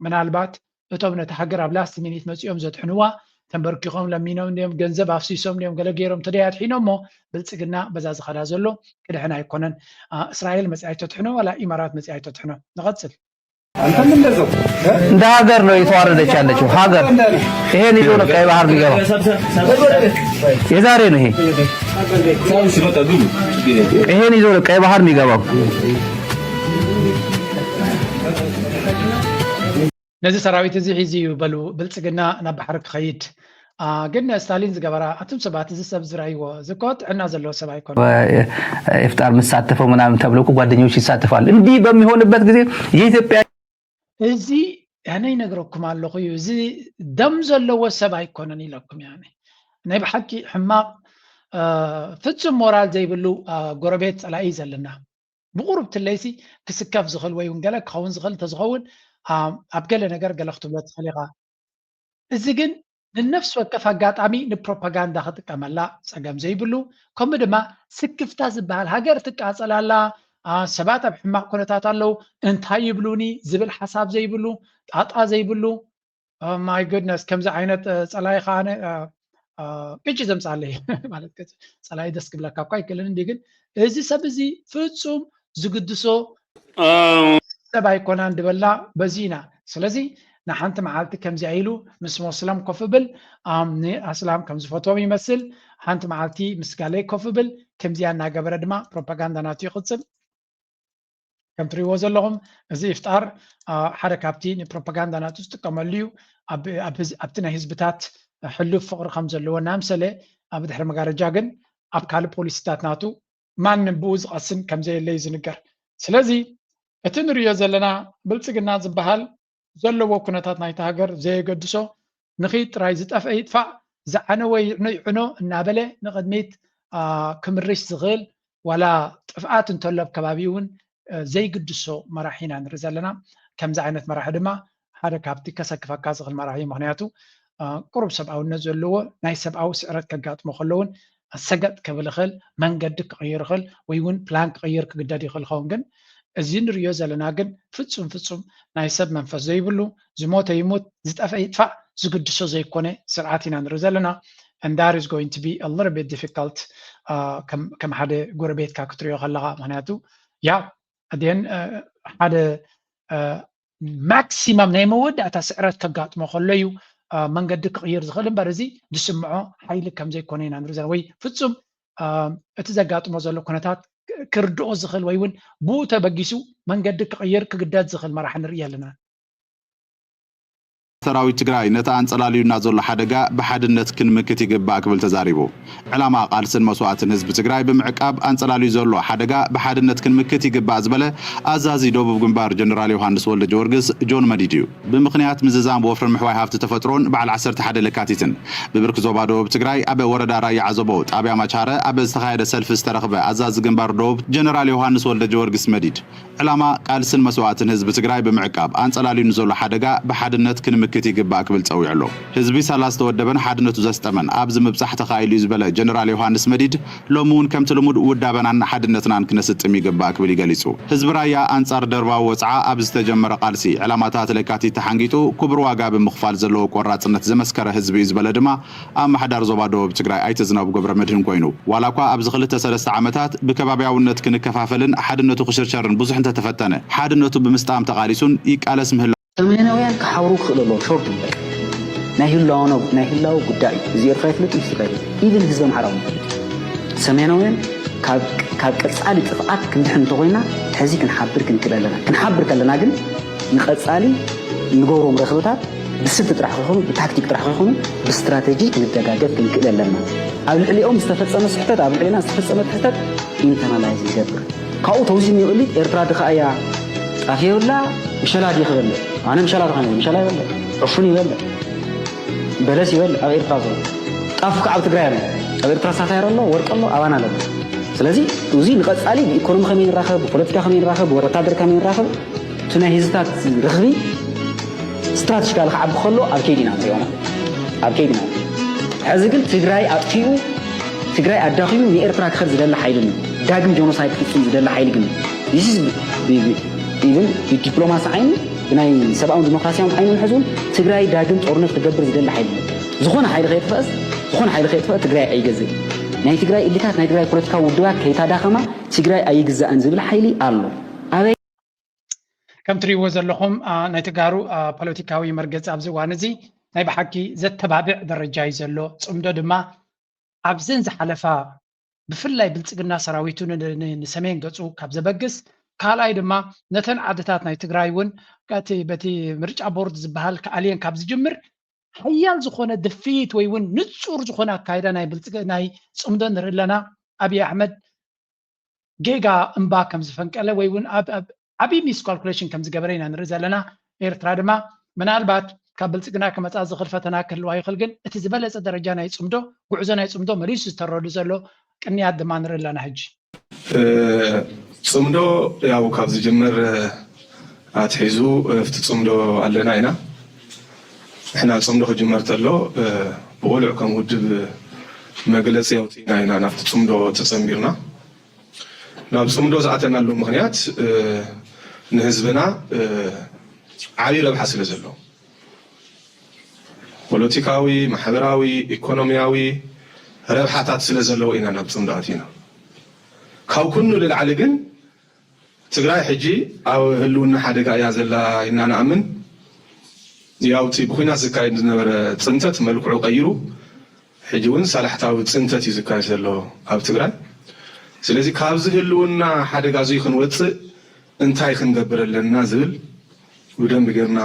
ምናልባት እቶም ነቲ ሃገር ኣብ last minute መፂኦም ዘድሕንዋ ተንበርኪኾም ለሚኖም ድዮም ገንዘብ ኣፍሲሶም ድዮም ገለ ገይሮም ተደይ ኣድሒኖ እሞ ብልፅግና በዛ ዝኸዳ ዘሎ ክድሕን ኣይኮነን። እስራኤል መፂኣ ኣይተድሕኖ ዋላ ኢማራት መፂኣ ኣይተድሕኖ። ንቐፅል። እንደ ሀገር ነው እየተዋረደች ያለችው ሀገር። ይሄን ይዞ ነው ቀይ ባህር የሚገባው። የዛሬ ነው ይሄ። ይሄን ይዞ ነው ቀይ ባህር የሚገባው። ነዚ ሰራዊት እዚ ሒዙ እዩ በሉ ብልፅግና ናብ ባሕሪ ክኸይድ። ግን ስታሊን ዝገበራ ኣቱም ሰባት እዚ ሰብ ዝረእይዎ እዚ እኮ ጥዕና ዘለዎ ሰብ ኣይኮነ። ኢፍጣር ምሳተፈው ምናምን ተብሎ እኮ ጓደኞች ይሳተፋሉ። እንዲህ በሚሆንበት ጊዜ የኢትዮጵያ እዚ ኣነ ይነግረኩም ኣለኹ እዩ፣ እዚ ደም ዘለዎ ሰብ ኣይኮነን ኢለኩም። ያኔ ናይ ብሓቂ ሕማቕ፣ እ፣ ፍጹም ሞራል ዘይብሉ፣ እ፣ ጎረቤት ጸላኢ እዩ ዘለና። ብቑሩብ ትለይሲ ክስከፍ ዝኽእል ወይ እውን ገለ ክኸውን ዝኽእል እንተዝኸውን፣ እ፣ ኣብ ገለ ነገር ገለ ክትብሎ ትኽእል ኢኻ። እዚ ግን ንነፍሲ ወከፍ ኣጋጣሚ ንፕሮፓጋንዳ ክጥቀመላ ጸገም ዘይብሉ፣ ከምኡ ድማ ስክፍታ ዝበሃል፣ ሃገር ትቃጸል ኣላ፣ አ፣ ሰባት ኣብ ሕማቕ ኩነታት ኣለዉ፣ እንታይ ይብሉኒ ዝብል ሓሳብ ዘይብሉ፣ ጣጣ ዘይብሉ። ማይ ጉድነስ፣ ከምዚ ዓይነት፣ እ፣ ጸላኢ ከኣ ኣነ፣ እ፣ እ፣ ቅጭ ዘምጻለይ ማለት ቅጭ፣ ጸላኢ ደስ ክብለካ እኳ ኣይክእልን እንዲ፣ ግን እዚ ሰብ እዚ ፍጹም ዝግድሶ ሰብ ኣይኮናን ድበላ በዚ ኢና። ስለዚ ንሓንቲ መዓልቲ ከምዚኣ ኢሉ ምስ ሞስለም ኮፍ ብል፣ ኣም፣ ንኣስላም ከም ዝፈትዎም ይመስል። ሓንቲ መዓልቲ ምስ ጋለይ ኮፍ ብል፣ ከምዚኣ እናገበረ ድማ ፕሮፓጋንዳ ናቱ ይቕጽል። ከም ትሪእዎ ዘለኹም፣ እዚ ኢፍጣር፣ አ፣ ሓደ ካብቲ ንፕሮፓጋንዳ ናቱ ዝጥቀመሉ እዩ። ኣብ፣ ኣብ ህዝ-፣ ኣብቲ ናይ ህዝብታት ሕሉፍ ፍቕሪ ከም ዘለዎ እናምሰለ፣ ኣብ ድሕሪ መጋረጃ ግን ኣብ ካልእ ፖሊሲታት ናቱ ማንም ብኡ ዝቐስን ከም ዘየለ እዩ ዝንገር። ስለዚ እቲ ንሪኦ ዘለና ብልጽግና ዝበሃል ዘለዎ ኩነታት ናይቲ ሃገር ዘየገድሶ፣ ንኺድ ጥራይ፣ ዝጠፍአ ይጥፋእ፣ ዝዓነወ ይዕኖ ይዕኖ እናበለ ንቕድሚት፣ አ፣ ክምርሽ ዝኽእል፣ ዋላ ጥፍኣት እንተሎ ኣብ ከባቢኡ እውን፣ እ፣ ዘይግድሶ መራሒ ኢና ንርኢ ዘለና። ከምዚ ዓይነት መራሒ ድማ ሓደ ካብቲ ከሰክፈካ ዝኽእል መራሒ እዩ። ምኽንያቱ፣ እ፣ ቁሩብ ሰብኣውነት ዘለዎ፣ ናይ ሰብኣዊ ስዕረት ከጋጥሞ ከሎ እውን ሰገጥ ክብል ይኽእል፣ መንገዲ ክቕይር ይኽእል፣ ወይ እውን ፕላን ክቕይር ክግደድ ይኽእል ይኸውን። ግን እዚ ንሪኦ ዘለና ግን ፍጹም ፍጹም ናይ ሰብ መንፈስ ዘይብሉ፣ ዝሞተ ይሙት፣ ዝጠፍአ ይጥፋእ ዝግድሶ ዘይኮነ ስርዓት ኢና ንርኢ ዘለና። And that is going to be a little bit difficult, አ፣ ከም፣ ከም ሓደ ጎረቤትካ ክትሪኦ ከለኻ። ምኽንያቱ፣ ያ፣ ኣደን፣ አ፣ ሓደ፣ አ፣ ማክሲመም ናይ መወዳእታ ስዕረት ከጋጥሞ ከሎ እዩ፣ አ፣ መንገዲ ክቕይር ዝኽእል እምበር፣ እዚ ዝስምዖ ሓይሊ ከም ዘይኮነ ኢና ንርኢ ዘለና። ወይ ፍጹም፣ አ፣ እቲ ዘጋጥሞ ዘሎ ኩነታት ክ-፣ ክርድኦ ዝኽእል ወይ እውን ብኡ ተበጊሱ መንገዲ ክቕይር ክግደድ ዝኽእል መራሒ ንርኢ ኣለና። ሰራዊት ትግራይ ነቲ ኣንጸላልዩና ዘሎ ሓደጋ ብሓድነት ክንምክት ይግባእ ክብል ተዛሪቡ። ዕላማ ቃልስን መስዋእትን ህዝቢ ትግራይ ብምዕቃብ ኣንጸላልዩ ዘሎ ሓደጋ ብሓድነት ክንምክት ይግባእ ዝበለ ኣዛዚ ደቡብ ግንባር ጀነራል ዮሃንስ ወልደ ጀወርግስ ጆን መዲድ እዩ። ብምኽንያት ምዝዛም ወፍርን ምሕዋይ ሃፍቲ ተፈጥሮን በዓል ዓሰርተ ሓደ ለካቲትን ብብርኪ ዞባ ደቡብ ትግራይ ኣብ ወረዳ ራያ ዓዘቦ ጣብያ ማቻረ ኣብ ዝተኻየደ ሰልፊ ዝተረኽበ ኣዛዚ ግንባር ደቡብ ጀነራል ዮሃንስ ወልደ ጀወርግስ መዲድ፣ ዕላማ ቃልስን መስዋእትን ህዝቢ ትግራይ ብምዕቃብ ኣንጸላልዩ ንዘሎ ሓደጋ ብሓድነት ክንምክት ይግባእ ክብል ጸዊዑ ኣሎ። ህዝቢ ሳላ ዝተወደበን ሓድነቱ ዘስጠመን ኣብዚ ምብጻሕ ተኻኢሉ እዩ ዝበለ ጀነራል ዮሃንስ መዲድ፣ ሎሚ እውን ከምቲ ልሙድ ውዳበናን ሓድነትናን ክነስጥም ይግባእ ክብል እዩ ገሊጹ። ህዝቢ ራያ ኣንጻር ደርባዊ ወጽዓ ኣብ ዝተጀመረ ቃልሲ ዕላማታት ለካቲት ተሓንጊጡ ክቡር ዋጋ ብምኽፋል ዘለዎ ቆራጽነት ዘመስከረ ህዝቢ እዩ ዝበለ ድማ ኣመሓዳሪ ዞባ ደቡብ ትግራይ ኣይተ ዝናቡ ገብረ መድህን ኮይኑ፣ ዋላ እኳ ኣብዚ ክልተ ሰለስተ ዓመታት ብከባቢያውነት ክንከፋፈልን ሓድነቱ ክሽርሸርን ብዙሕ እንተተፈተነ፣ ሓድነቱ ብምስጣም ተቓሊሱን ይቃለስ ምህላው። ሰሜናውያን ክሓብሩ ክኽእሉ ኣለዎም። ሾርት በቃ ናይ ህላወ ናይ ህላወ ጉዳይ እዩ። እዚ ኤርትራ ይፍለጥ እዩ ትግራይ ኢቨን ህዝቢ ኣምሓራ እውን ይፍለጥ እዩ። ሰሜናውያን ካብ ካብ ቀጻሊ ጥፍኣት ክንድሕን እንተኮይና ሕዚ ክንሓብር ክንክእል ኣለና። ክንሓብር ከለና ግን ንቐጻሊ ንገብሮም ረኽብታት ብስልቲ ጥራሕ ከይኮኑ ብታክቲክ ጥራሕ ከይኮኑ ብስትራተጂ ክንደጋገፍ ክንክእል ኣለና። ኣብ ልዕሊኦም ዝተፈጸመ ስሕተት ኣብ ልዕሊና ዝተፈጸመ ስሕተት ኢንተርናላይዝ ይገብር። ካብኡ ተውዚኒ ይቕሊት ኤርትራ ድኻ እያ ጣፍ የብላ ምሸላ ድዩ ክበልዕ ኣነ ምሸላ ዝኾነ ምሸላ ይበልዕ ዕፉን ይበልዕ በለስ ይበልዕ ኣብ ኤርትራ ዘሎ ጣፍ ከዓ ኣብ ትግራይ ኣሎ ኣብ ኤርትራ ሳታየር ኣሎ ወርቂ ኣሎ ኣባና ኣሎ ስለዚ እዚ ንቐፃሊ ብኢኮኖሚ ከመይ ንራኸብ ብፖለቲካ ከመይ ንራኸብ ብወታደር ከመይ ንራኸብ እቲ ናይ ህዝብታት ርኽቢ ስትራተጂካሊ ክዓቢ ከሎ ኣብ ከይዲ ኢና ንሪኦ ኣብ ከይዲ ኢና ሕዚ ግን ትግራይ ኣጥፊኡ ትግራይ ኣዳኺሙ ንኤርትራ ክኸድ ዝደሊ ሓይሊ ኣሎ ዳግም ጀኖሳይድ ክፍፅም ዝደሊ ሓይሊ ግን ኢቨን ብዲፕሎማሲ ዓይኒ ብናይ ሰብኣውን ዲሞክራሲያውን ዓይኒ ንሕዚ እውን ትግራይ ዳግም ጦርነት ክገብር ዝደሊ ሓይሊ ኣሎ ዝኾነ ሓይሊ ከየጥፈአስ ዝኾነ ሓይሊ ከየጥፈአ ትግራይ ኣይገዝእ ናይ ትግራይ ኢሊታት ናይ ትግራይ ፖለቲካዊ ውድባት ከይታዳኸማ ትግራይ ኣይግዛእን ዝብል ሓይሊ ኣሎ ኣበይ ከም ትሪእዎ ዘለኹም ናይ ተጋሩ ፖለቲካዊ መርገፂ ኣብዚ እዋን እዚ ናይ ብሓቂ ዘተባብዕ ደረጃ እዩ ዘሎ። ፅምዶ ድማ ኣብዘን ዝሓለፋ ብፍላይ ብልፅግና ሰራዊቱ ንሰሜን ገፁ ካብ ዘበግስ ካልኣይ ድማ ነተን ዓድታት ናይ ትግራይ እውን በቲ ምርጫ ቦርድ ዝበሃል ክኣልየን ካብ ዝጅምር ሓያል ዝኾነ ድፍኢት ወይ እውን ንፁር ዝኾነ ኣካይዳ ናይ ፅምዶ ንርኢ ኣለና። ኣብይ ኣሕመድ ጌጋ እምባ ከም ዝፈንቀለ ወይ እውን ዓብዪ ሚስኳልኩሌሽን ከም ዝገበረ ኢና ንርኢ ዘለና። ኤርትራ ድማ ምናልባት ካብ ብልፅግና ክመፃ ዝኽእል ፈተና ክህልዋ ይኽእል፣ ግን እቲ ዝበለፀ ደረጃ ናይ ፅምዶ፣ ጉዕዞ ናይ ፅምዶ መሊሱ ዝተረዱ ዘሎ ቅንያት ድማ ንርኢ ኣለና። ሕጂ ፅምዶ ያው ካብ ዝጅምር ኣትሒዙ ኣብቲ ፅምዶ ኣለና ኢና። ንሕና ፅምዶ ክጅመር ተሎ ብቑሉዕ ከም ውድብ መግለፂ ኣውፂእና ኢና ናብቲ ፅምዶ ተፀንቢርና። ናብ ፅምዶ ዝኣተናሉ ምኽንያት ንህዝብና ዓብዪ ረብሓ ስለ ዘለዎ፣ ፖለቲካዊ፣ ማሕበራዊ፣ ኢኮኖሚያዊ ረብሓታት ስለ ዘለዎ ኢና ናብ ፅምዶ ኣቲና። ካብ ኩሉ ንላዕሊ ግን ትግራይ ሕጂ ኣብ ህልውና ሓደጋ እያ ዘላ ኢልና ንኣምን። ያው እቲ ብኲናት ዝካየድ ዝነበረ ፅንተት መልክዑ ቀይሩ ሕጂ እውን ሳላሕታዊ ፅንተት እዩ ዝካየድ ዘሎ ኣብ ትግራይ። ስለዚ ካብዚ ህልውና ሓደጋ እዚ ክንወፅእ እንታይ ክንገብር ኣለና ዝብል ብደንቢ ጌርና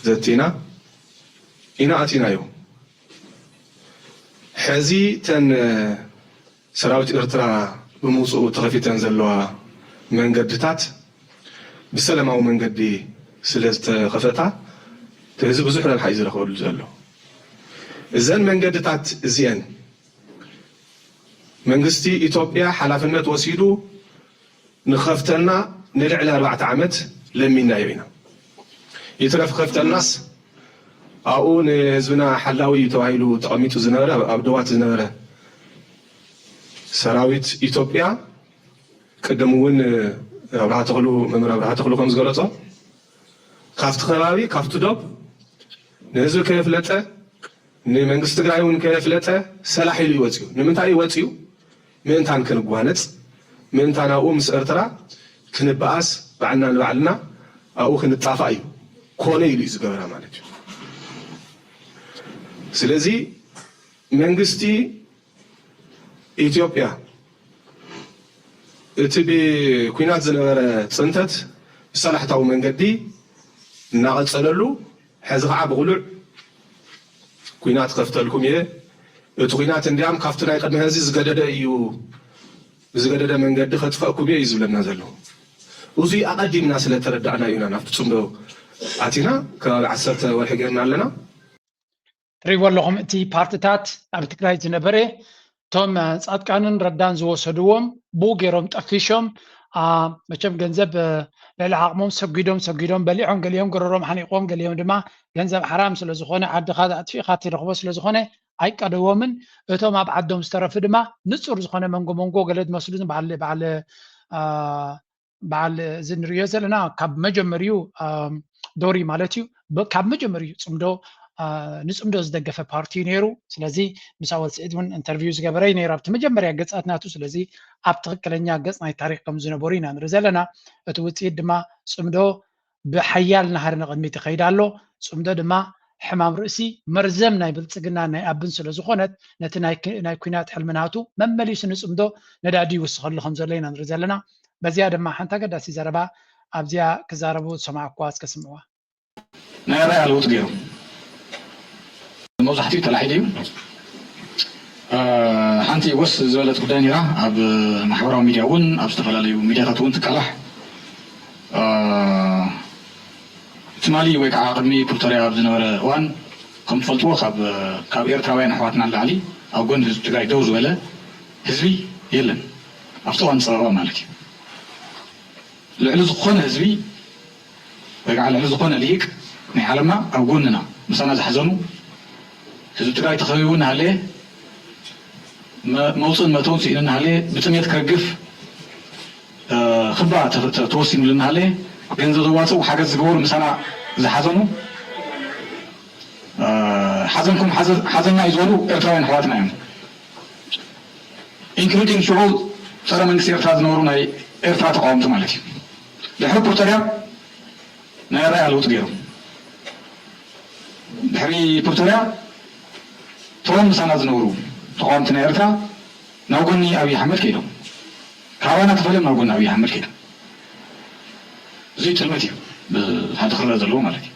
ዘቲና ኢና ኣቲናዮ። ሕዚ ተን ሰራዊት ኤርትራ ብምውፅኡ ተኸፊተን ዘለዋ መንገድታት ብሰላማዊ መንገዲ ስለ ዝተኸፈታ እቲ ህዝቢ ብዙሕ ረብሓ እዩ ዝረኽበሉ ዘሎ። እዘን መንገድታት እዚአን መንግስቲ ኢትዮጵያ ሓላፍነት ወሲዱ ንኸፍተልና ንልዕሊ ኣርባዕተ ዓመት ለሚናዮ ኢና። ይትረፍ ከፍተልናስ ኣብኡ ንህዝብና ሓላዊ እዩ ተባሂሉ ተቐሚጡ ዝነበረ ኣብ ደዋት ዝነበረ ሰራዊት ኢትዮጵያ ቅድም እውን ኣብርሃ ተኽሉ መምህር ኣብርሃ ተኽሉ ከም ዝገለጾ ካብቲ ከባቢ ካብቲ ዶብ ንህዝቢ ከየፍለጠ ንመንግስቲ ትግራይ እውን ከየፍለጠ ሰላሕ ኢሉ እዩ ወፂኡ። ንምንታይ እዩ ወፂኡ? ምእንታን ክንጓነፅ ምእንታን ኣብኡ ምስ ኤርትራ ክንበኣስ ባዕልና ንባዕልና ኣብኡ ክንጣፋእ እዩ ኮነ ኢሉ እዩ ዝገበራ ማለት እዩ። ስለዚ መንግስቲ ኢትዮጵያ እቲ ብኩናት ዝነበረ ፅንተት ብሰላሕታዊ መንገዲ እናቐፀለሉ ሕዚ ከዓ ብቕሉዕ ኩናት ከፍተልኩም እየ። እቲ ኩናት እንዲያም ካብቲ ናይ ቅድሚ ሕዚ ዝገደደ እዩ፣ ብዝገደደ መንገዲ ከጥፈእኩም እየ እዩ ዝብለና ዘሎ። እዙይ ኣቐዲምና ስለ ተረዳእና እዩና ናብቲ ፅምዶ ኣቲና ከባቢ ዓሰርተ ወርሒ ጌርና ኣለና። ትሪእዎ ኣለኹም እቲ ፓርትታት ኣብ ትግራይ ዝነበረ እቶም ፃድቃንን ረዳን ዝወሰድዎም ብኡ ገይሮም ጠፊሾም። መቸም ገንዘብ ልዕሊ ዓቕሞም ሰጒዶም ሰጒዶም በሊዖም ገሊኦም ገረሮም ሓኒቆም ገሊኦም ድማ ገንዘብ ሓራም ስለዝኾነ ዓድኻ ኣጥፊእኻ ትረኽቦ ስለዝኾነ ኣይቀደዎምን። እቶም ኣብ ዓዶም ዝተረፉ ድማ ንፁር ዝኾነ መንጎ መንጎ ገለ ዝመስሉ በዓል በዓል በዓል እዚ ንሪኦ ዘለና ካብ መጀመሪኡ ዶሪ ማለት እዩ። ካብ መጀመሪኡ ፅምዶ ንፅምዶ ዝደገፈ ፓርቲ እዩ ነይሩ። ስለዚ ምስ ኣወል ስዒድ እውን ኢንተርቪው ዝገበረ እዩ ነይሩ ኣብቲ መጀመርያ ገፃት ናቱ። ስለዚ ኣብ ትኽክለኛ ገፅ ናይ ታሪክ ከም ዝነበሩ ኢና ንርኢ ዘለና። እቲ ውፅኢት ድማ ፅምዶ ብሓያል ናህሪ ንቕድሚት ይኸይድ ኣሎ። ፅምዶ ድማ ሕማም ርእሲ መርዘም ናይ ብልፅግና ናይ ኣብን ስለ ዝኾነት ነቲ ናይ ኩናት ሕልሚ ናቱ መመሊሱ ንፅምዶ ነዳዲ ይውስኸሉ ከም ዘሎ ኢና ንርኢ ዘለና። በዚኣ ድማ ሓንቲ ኣገዳሲ ዘረባ ኣብዚኣ ክዛረቡ ዝሰማዕኩዋ እስከ ስምዕዋ። ናይ ኣረኣያ ለውጢ ገይሩ መብዛሕትኡ ተላዒሉ እዩ። ሓንቲ ወስ ዝበለት ጉዳይ ነይራ ኣብ ማሕበራዊ ሚድያ እውን ኣብ ዝተፈላለዩ ሚድያታት እውን ትቃላሕ። ትማሊ ወይ ከዓ ቅድሚ ፕሪቶርያ ኣብ ዝነበረ እዋን ከም ትፈልጥዎ ካብ ኤርትራውያን ኣሕዋትና ንላዕሊ ኣብ ጎኒ ህዝቢ ትግራይ ደው ዝበለ ህዝቢ የለን ኣብቲ እዋን ፀበባ ማለት እዩ። ልዕሊ ዝኾነ ህዝቢ ወይ ከዓ ልዕሊ ዝኾነ ልሂቅ ናይ ዓለምና ኣብ ጎንና ምሳና ዝሓዘኑ ህዝቢ ትግራይ ተኸቢቡ እናሃለየ መውፅእን መእተውን ስኢኑ እናሃለየ ብጥሜት ክረግፍ ክባ ተወሲኑሉ እናሃለየ ገንዘብ ዘዋፅኡ ሓገዝ ዝገበሩ ምሳና ዝሓዘኑ ሓዘንኩም ሓዘና እዩ ዝበሉ ኤርትራውያን ኣሕዋትና እዮም። ኢንክሉዲንግ ሽዑ ፀረ መንግስቲ ኤርትራ ዝነበሩ ናይ ኤርትራ ተቃወምቲ ማለት እዩ። ድሕሪ ፕሪቶርያ ናይ ኣረኣያ ለውጢ ገይሮም። ድሕሪ ፕሪቶርያ እቶም ምሳና ዝነበሩ ተቃወምቲ ናይ ኤርትራ ናብ ጎኒ ኣብይ ኣሕመድ ከይዶም። ካባና ተፈልዮም ናብ ጎኒ ኣብይ ኣሕመድ ከይዶም። እዙይ ጥልመት እዩ ብሓንቲ ክረአ ዘለዎ ማለት እዩ።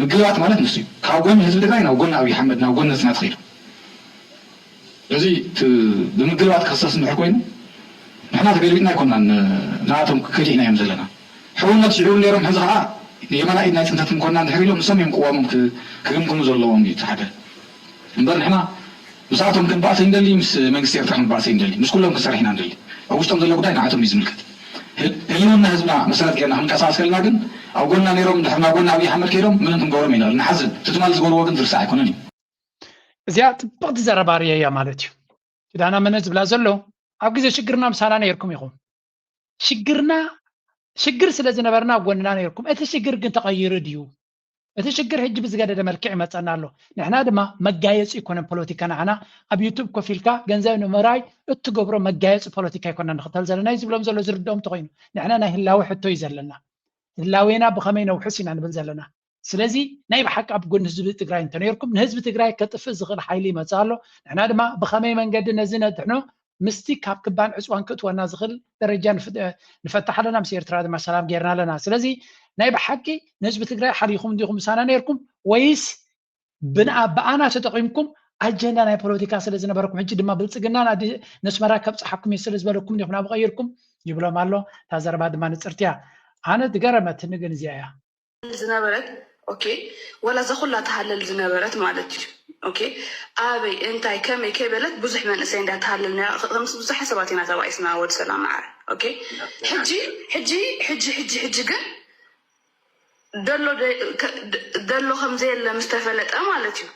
ምግልባጥ ማለት ንሱ እዩ። ካብ ጎኒ ህዝቢ ትግራይ ናብ ጎኒ ኣብይ ኣሕመድ ናብ ጎኒ ህዝብና ተኸይዱ። ስለዚ እቲ ብምግልባጥ ክኽሰስ እንድሕር ኮይኑ ንሕና ተገልቢጥና ኣይኮናን ንኣቶም ከዲዕናዮም ዘለና። ሕውነት ስዒቡ ነይሮም ሕዚ ከዓ የማና ኢድ ናይ ፅንተት እንኮና እንድሕር ኢሎም ንሶም እዮም ቅዋሞም ክ- ክግምግሙ ዘለዎም እዩ እቲ ሓደ። እምበር ንሕና ምስኣቶም ክንባእስ ኣይንደሊ፣ ምስ መንግስቲ ኤርትራ ክንባእስ ኣይንደሊ፣ ምስ ኩሎም ክንሰርሕ ኢና ንደሊ። ኣብ ውሽጦም ዘሎ ጉዳይ ንዓቶም እዩ ዝምልከት። ህል- ህልውና ህዝብና መሰረት ጌርና ክንቀሳቀስ ከለና ግን ኣብ ጎንና ነይሮም እንድሕር ናብ ጎኒ ኣብይ ኣሕመድ ከይዶም ምንም ክንገብሮም ኣይንኽእል። ንሓዝን እቲ ትማሊ ዝገበርዎ ግን ዝርሳዕ ኣይኮነን እዩ። እዚኣ ጥብቕቲ ዘረባ ርእየያ ማለት እዩ። ኪዳነ ኣመነ ዝብላ ዘሎ ኣብ ግዜ ሽግርና ምሳና ነይርኩም ኢኹም። ሽግርና ሽግር ስለ ዝነበርና ኣብ ጎንና ነይርኩም። እቲ ሽግር ግን ተቐይሩ ድዩ? እቲ ሽግር ሕጂ ብዝገደደ መልክዕ ይመፀና ኣሎ። ንሕና ድማ መጋየፂ ይኮነን ፖለቲካ። ንዓና ኣብ ዩቱብ ኮፍ ኢልካ ገንዘብ ንምራይ እትገብሮ መጋየፂ ፖለቲካ ይኮና ንኽተል ዘለና እዩ ዝብሎም ዘሎ ዝርድኦም እንተኮይኑ። ንሕና ናይ ህላወ ሕቶ እዩ ዘለና። ህላዌና ብኸመይ ነውሕስ ኢና ንብል ዘለና። ስለዚ ናይ ብሓቂ ኣብ ጎኒ ህዝቢ ትግራይ እንተነይርኩም ንህዝቢ ትግራይ ከጥፍእ ዝኽእል ሓይሊ ይመፅእ ኣሎ። ንሕና ድማ ብኸመይ መንገዲ ነዚ ነድሕኖ ምስቲ ካብ ክባን ዕፅዋን ክእትወና ዝኽእል ደረጃ ንፈትሕ ኣለና። ምስ ኤርትራ ድማ ሰላም ጌርና ኣለና። ስለዚ ናይ ብሓቂ ንህዝቢ ትግራይ ሓሊኹም እንዲኹም ምሳና ነይርኩም ወይስ ብኣና ተጠቒምኩም ኣጀንዳ ናይ ፖለቲካ ስለ ዝነበረኩም ሕጂ ድማ ብልፅግናን ነስመራ ከብፅሓኩም እየ ስለ ዝበለኩም እንዲኹም ናብ ቀይርኩም ይብሎም ኣሎ። እታ ዘረባ ድማ ንፅርትያ ኣነ ዝገረመትኒ ግን እዚኣ እያ። ዝነበረት ኦኬ ወላ እዛ ኩላ ትሃለል ዝነበረት ማለት እዩ። ኦኬ ኣበይ እንታይ ከመይ ከይበለት ብዙሕ መንእሰይ እንዳተሃለል ነራ። ከምስ ብዙሕ ሰባት ኢና ተባኢስና ወዲ ሰላም ማዕረ ኦኬ ሕጂ ሕጂ ሕጂ ሕጂ ሕጂ ግን ደሎ ደ- ከ- ደ- ደሎ ከም ዘየለ ምስ ተፈለጠ ማለት እዩ።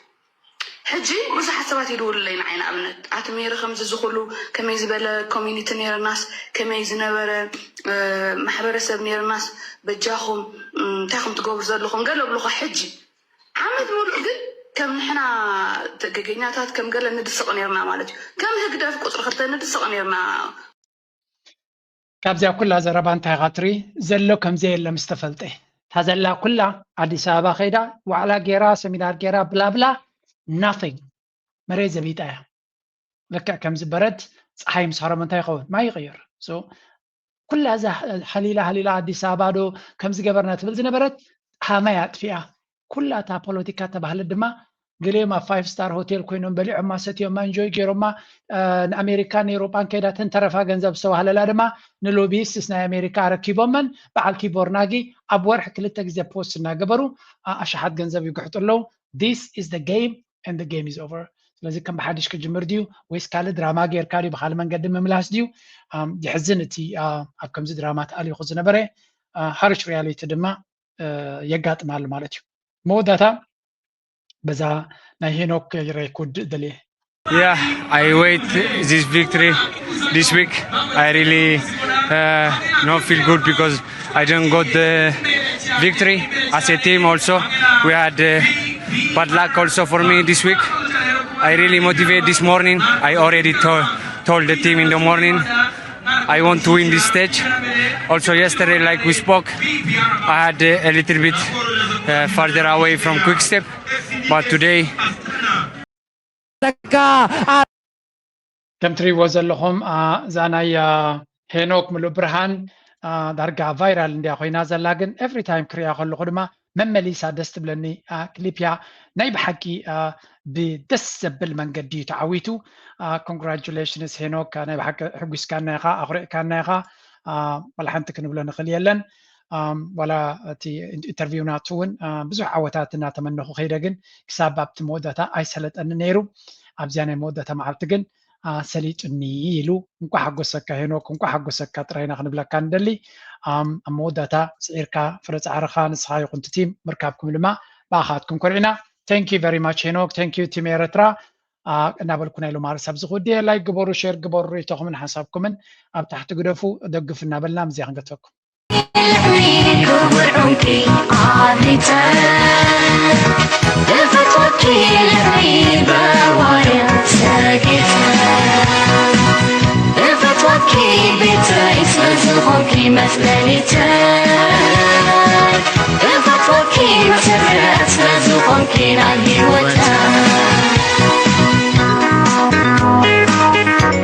ሕጂ ብዙሓት ሰባት ይድውሉለይ ንዓይ ንኣብነት ኣቲ ሜሪ ከምዚ ዝኹሉ ከመይ ዝበለ ኮሚኒቲ ነይርናስ ከመይ ዝነበረ ማሕበረሰብ ነይርናስ በጃኹም እንታይ ከም ትገብሩ ዘለኹም ገለ ብልኹ ሕጂ ዓመት ሙሉእ ግን ከም ንሕና ትግርኛታት ከም ገለ ንድስቕ ነይርና ማለት እዩ ከም ህግደፍ ቁፅሪ ክልተ ንድስቕ ነይርና ካብዚኣ ኩላ ዘረባ እንታይ ኢኻ ትርኢ ዘሎ ከምዘየለ ምስ ተፈልጠ እታ ዘላ ኩላ ኣዲስ ኣበባ ከይዳ ዋዕላ ጌራ ሰሚናር ጌራ ብላብላ nothing መሬት ዘቢጣ እያ ልክዕ ከምዚ በረድ ፀሓይ ምስ ሃረመ እንታይ ይኸውን ማይ ይቕይር ኩላ እዛ ሃሊላ ሃሊላ ኣዲስ ኣበባ ዶ ከምዚ ገበርና ትብል ዝነበረት ሃማይ ኣጥፊኣ ኩላ እታ ፖለቲካ ተባህለት ድማ ገሊኦም ኣብ five star hotel ኮይኖም በሊዖማ ሰትዮማ enjoy ገይሮማ ንኣሜሪካን ኤውሮጳን ከይዳ ተንተረፋ ገንዘብ ዝተባህለላ ድማ ንሎቢይስትስ ናይ ኣሜሪካ ኣረኪቦመን በዓል ኪቦር ናጊ ኣብ ወርሒ ክልተ ግዜ post እናገበሩ ኣሽሓት ገንዘብ ይግሕጡ ኣለዉ this is the game and the game is over ስለዚ ከም ብሓድሽ ክጅምር ድዩ ወይስ ካልእ ድራማ ጌርካ ድዩ ብካልእ መንገዲ ምምላስ ድዩ ይሕዝን እቲ ኣብ ከምዚ ድራማ ተኣሊኹ ዝነበረ harsh reality ድማ የጋጥም ኣሎ ማለት እዩ መወዳእታ በዛ ናይ ሄኖክ ሬኮርድ ደልየ Yeah, I wait this victory this week. I really uh, not feel good because I don't got the victory as a team. Also, we had uh, bad luck also for me this week. I really motivate this morning. I already told told the team in the morning. I want to win this stage. Also yesterday, like we spoke, I had a, a little bit uh, further away from Quick Step, but today ከም ትሪእዎ ዘለኹም እዛ ናይ ሄኖክ ምሉእ ብርሃን ዳርጋ ቫይራል እንድያ ኮይና ዘላ ግን every time ክሪኣ ከለኹ ድማ መመሊሳ ደስ ትብለኒ clip እያ ናይ ብሓቂ ብደስ ዘብል መንገዲ እዩ ተዓዊቱ congratulations ሄኖክ ናይ ብሓቂ ሕጒስካና ኢኻ ኣኹሪዕካና ኢኻ ዋላ ሓንቲ ክንብሎ ንኽእል የለን ዋላ እቲ interview ናቱ እውን ብዙሕ ዓወታት እናተመነኹ ከይደ ግን ክሳብ ኣብቲ መወዳእታ ኣይሰለጠኒ ነይሩ ኣብዚኣ ናይ መወዳእታ መዓልቲ ግን ሰሊጡኒ ኢሉ እንኳ ሓጎሰካ ሄኖክ እንኳ ሓጎሰካ ጥራይና ክንብለካ ንደሊ ኣብ መወዳእታ ስዒርካ ፍረ ፃዕርኻ ንስኻ ይኹን እቲ ቲም ምርካብኩም ድማ ብኣኻትኩም ኮሪዕና thank you very much ሄኖክ thank you ቲም ኤረትራ እናበልኩ ናይ ሎማሪ ሰብ ዝኽውድየ ላይክ ግበሩ ሼር ግበሩ ርእይቶኹምን ሓሳብኩምን ኣብ ታሕቲ ግደፉ ደግፍ እናበልና ምዚያ ክንገተኩም ክቡር ዑንቂ ኣፍሪተ ተፈጥሮኪ ልዕሊ በዋየ ሰጌተ ተፈጥሮኪ ቤተይ ስለዝኾንኪ መጽለሊተ ተፈጥሮኪ መሰረት ስለዝኾንኪ ናይ ህይወት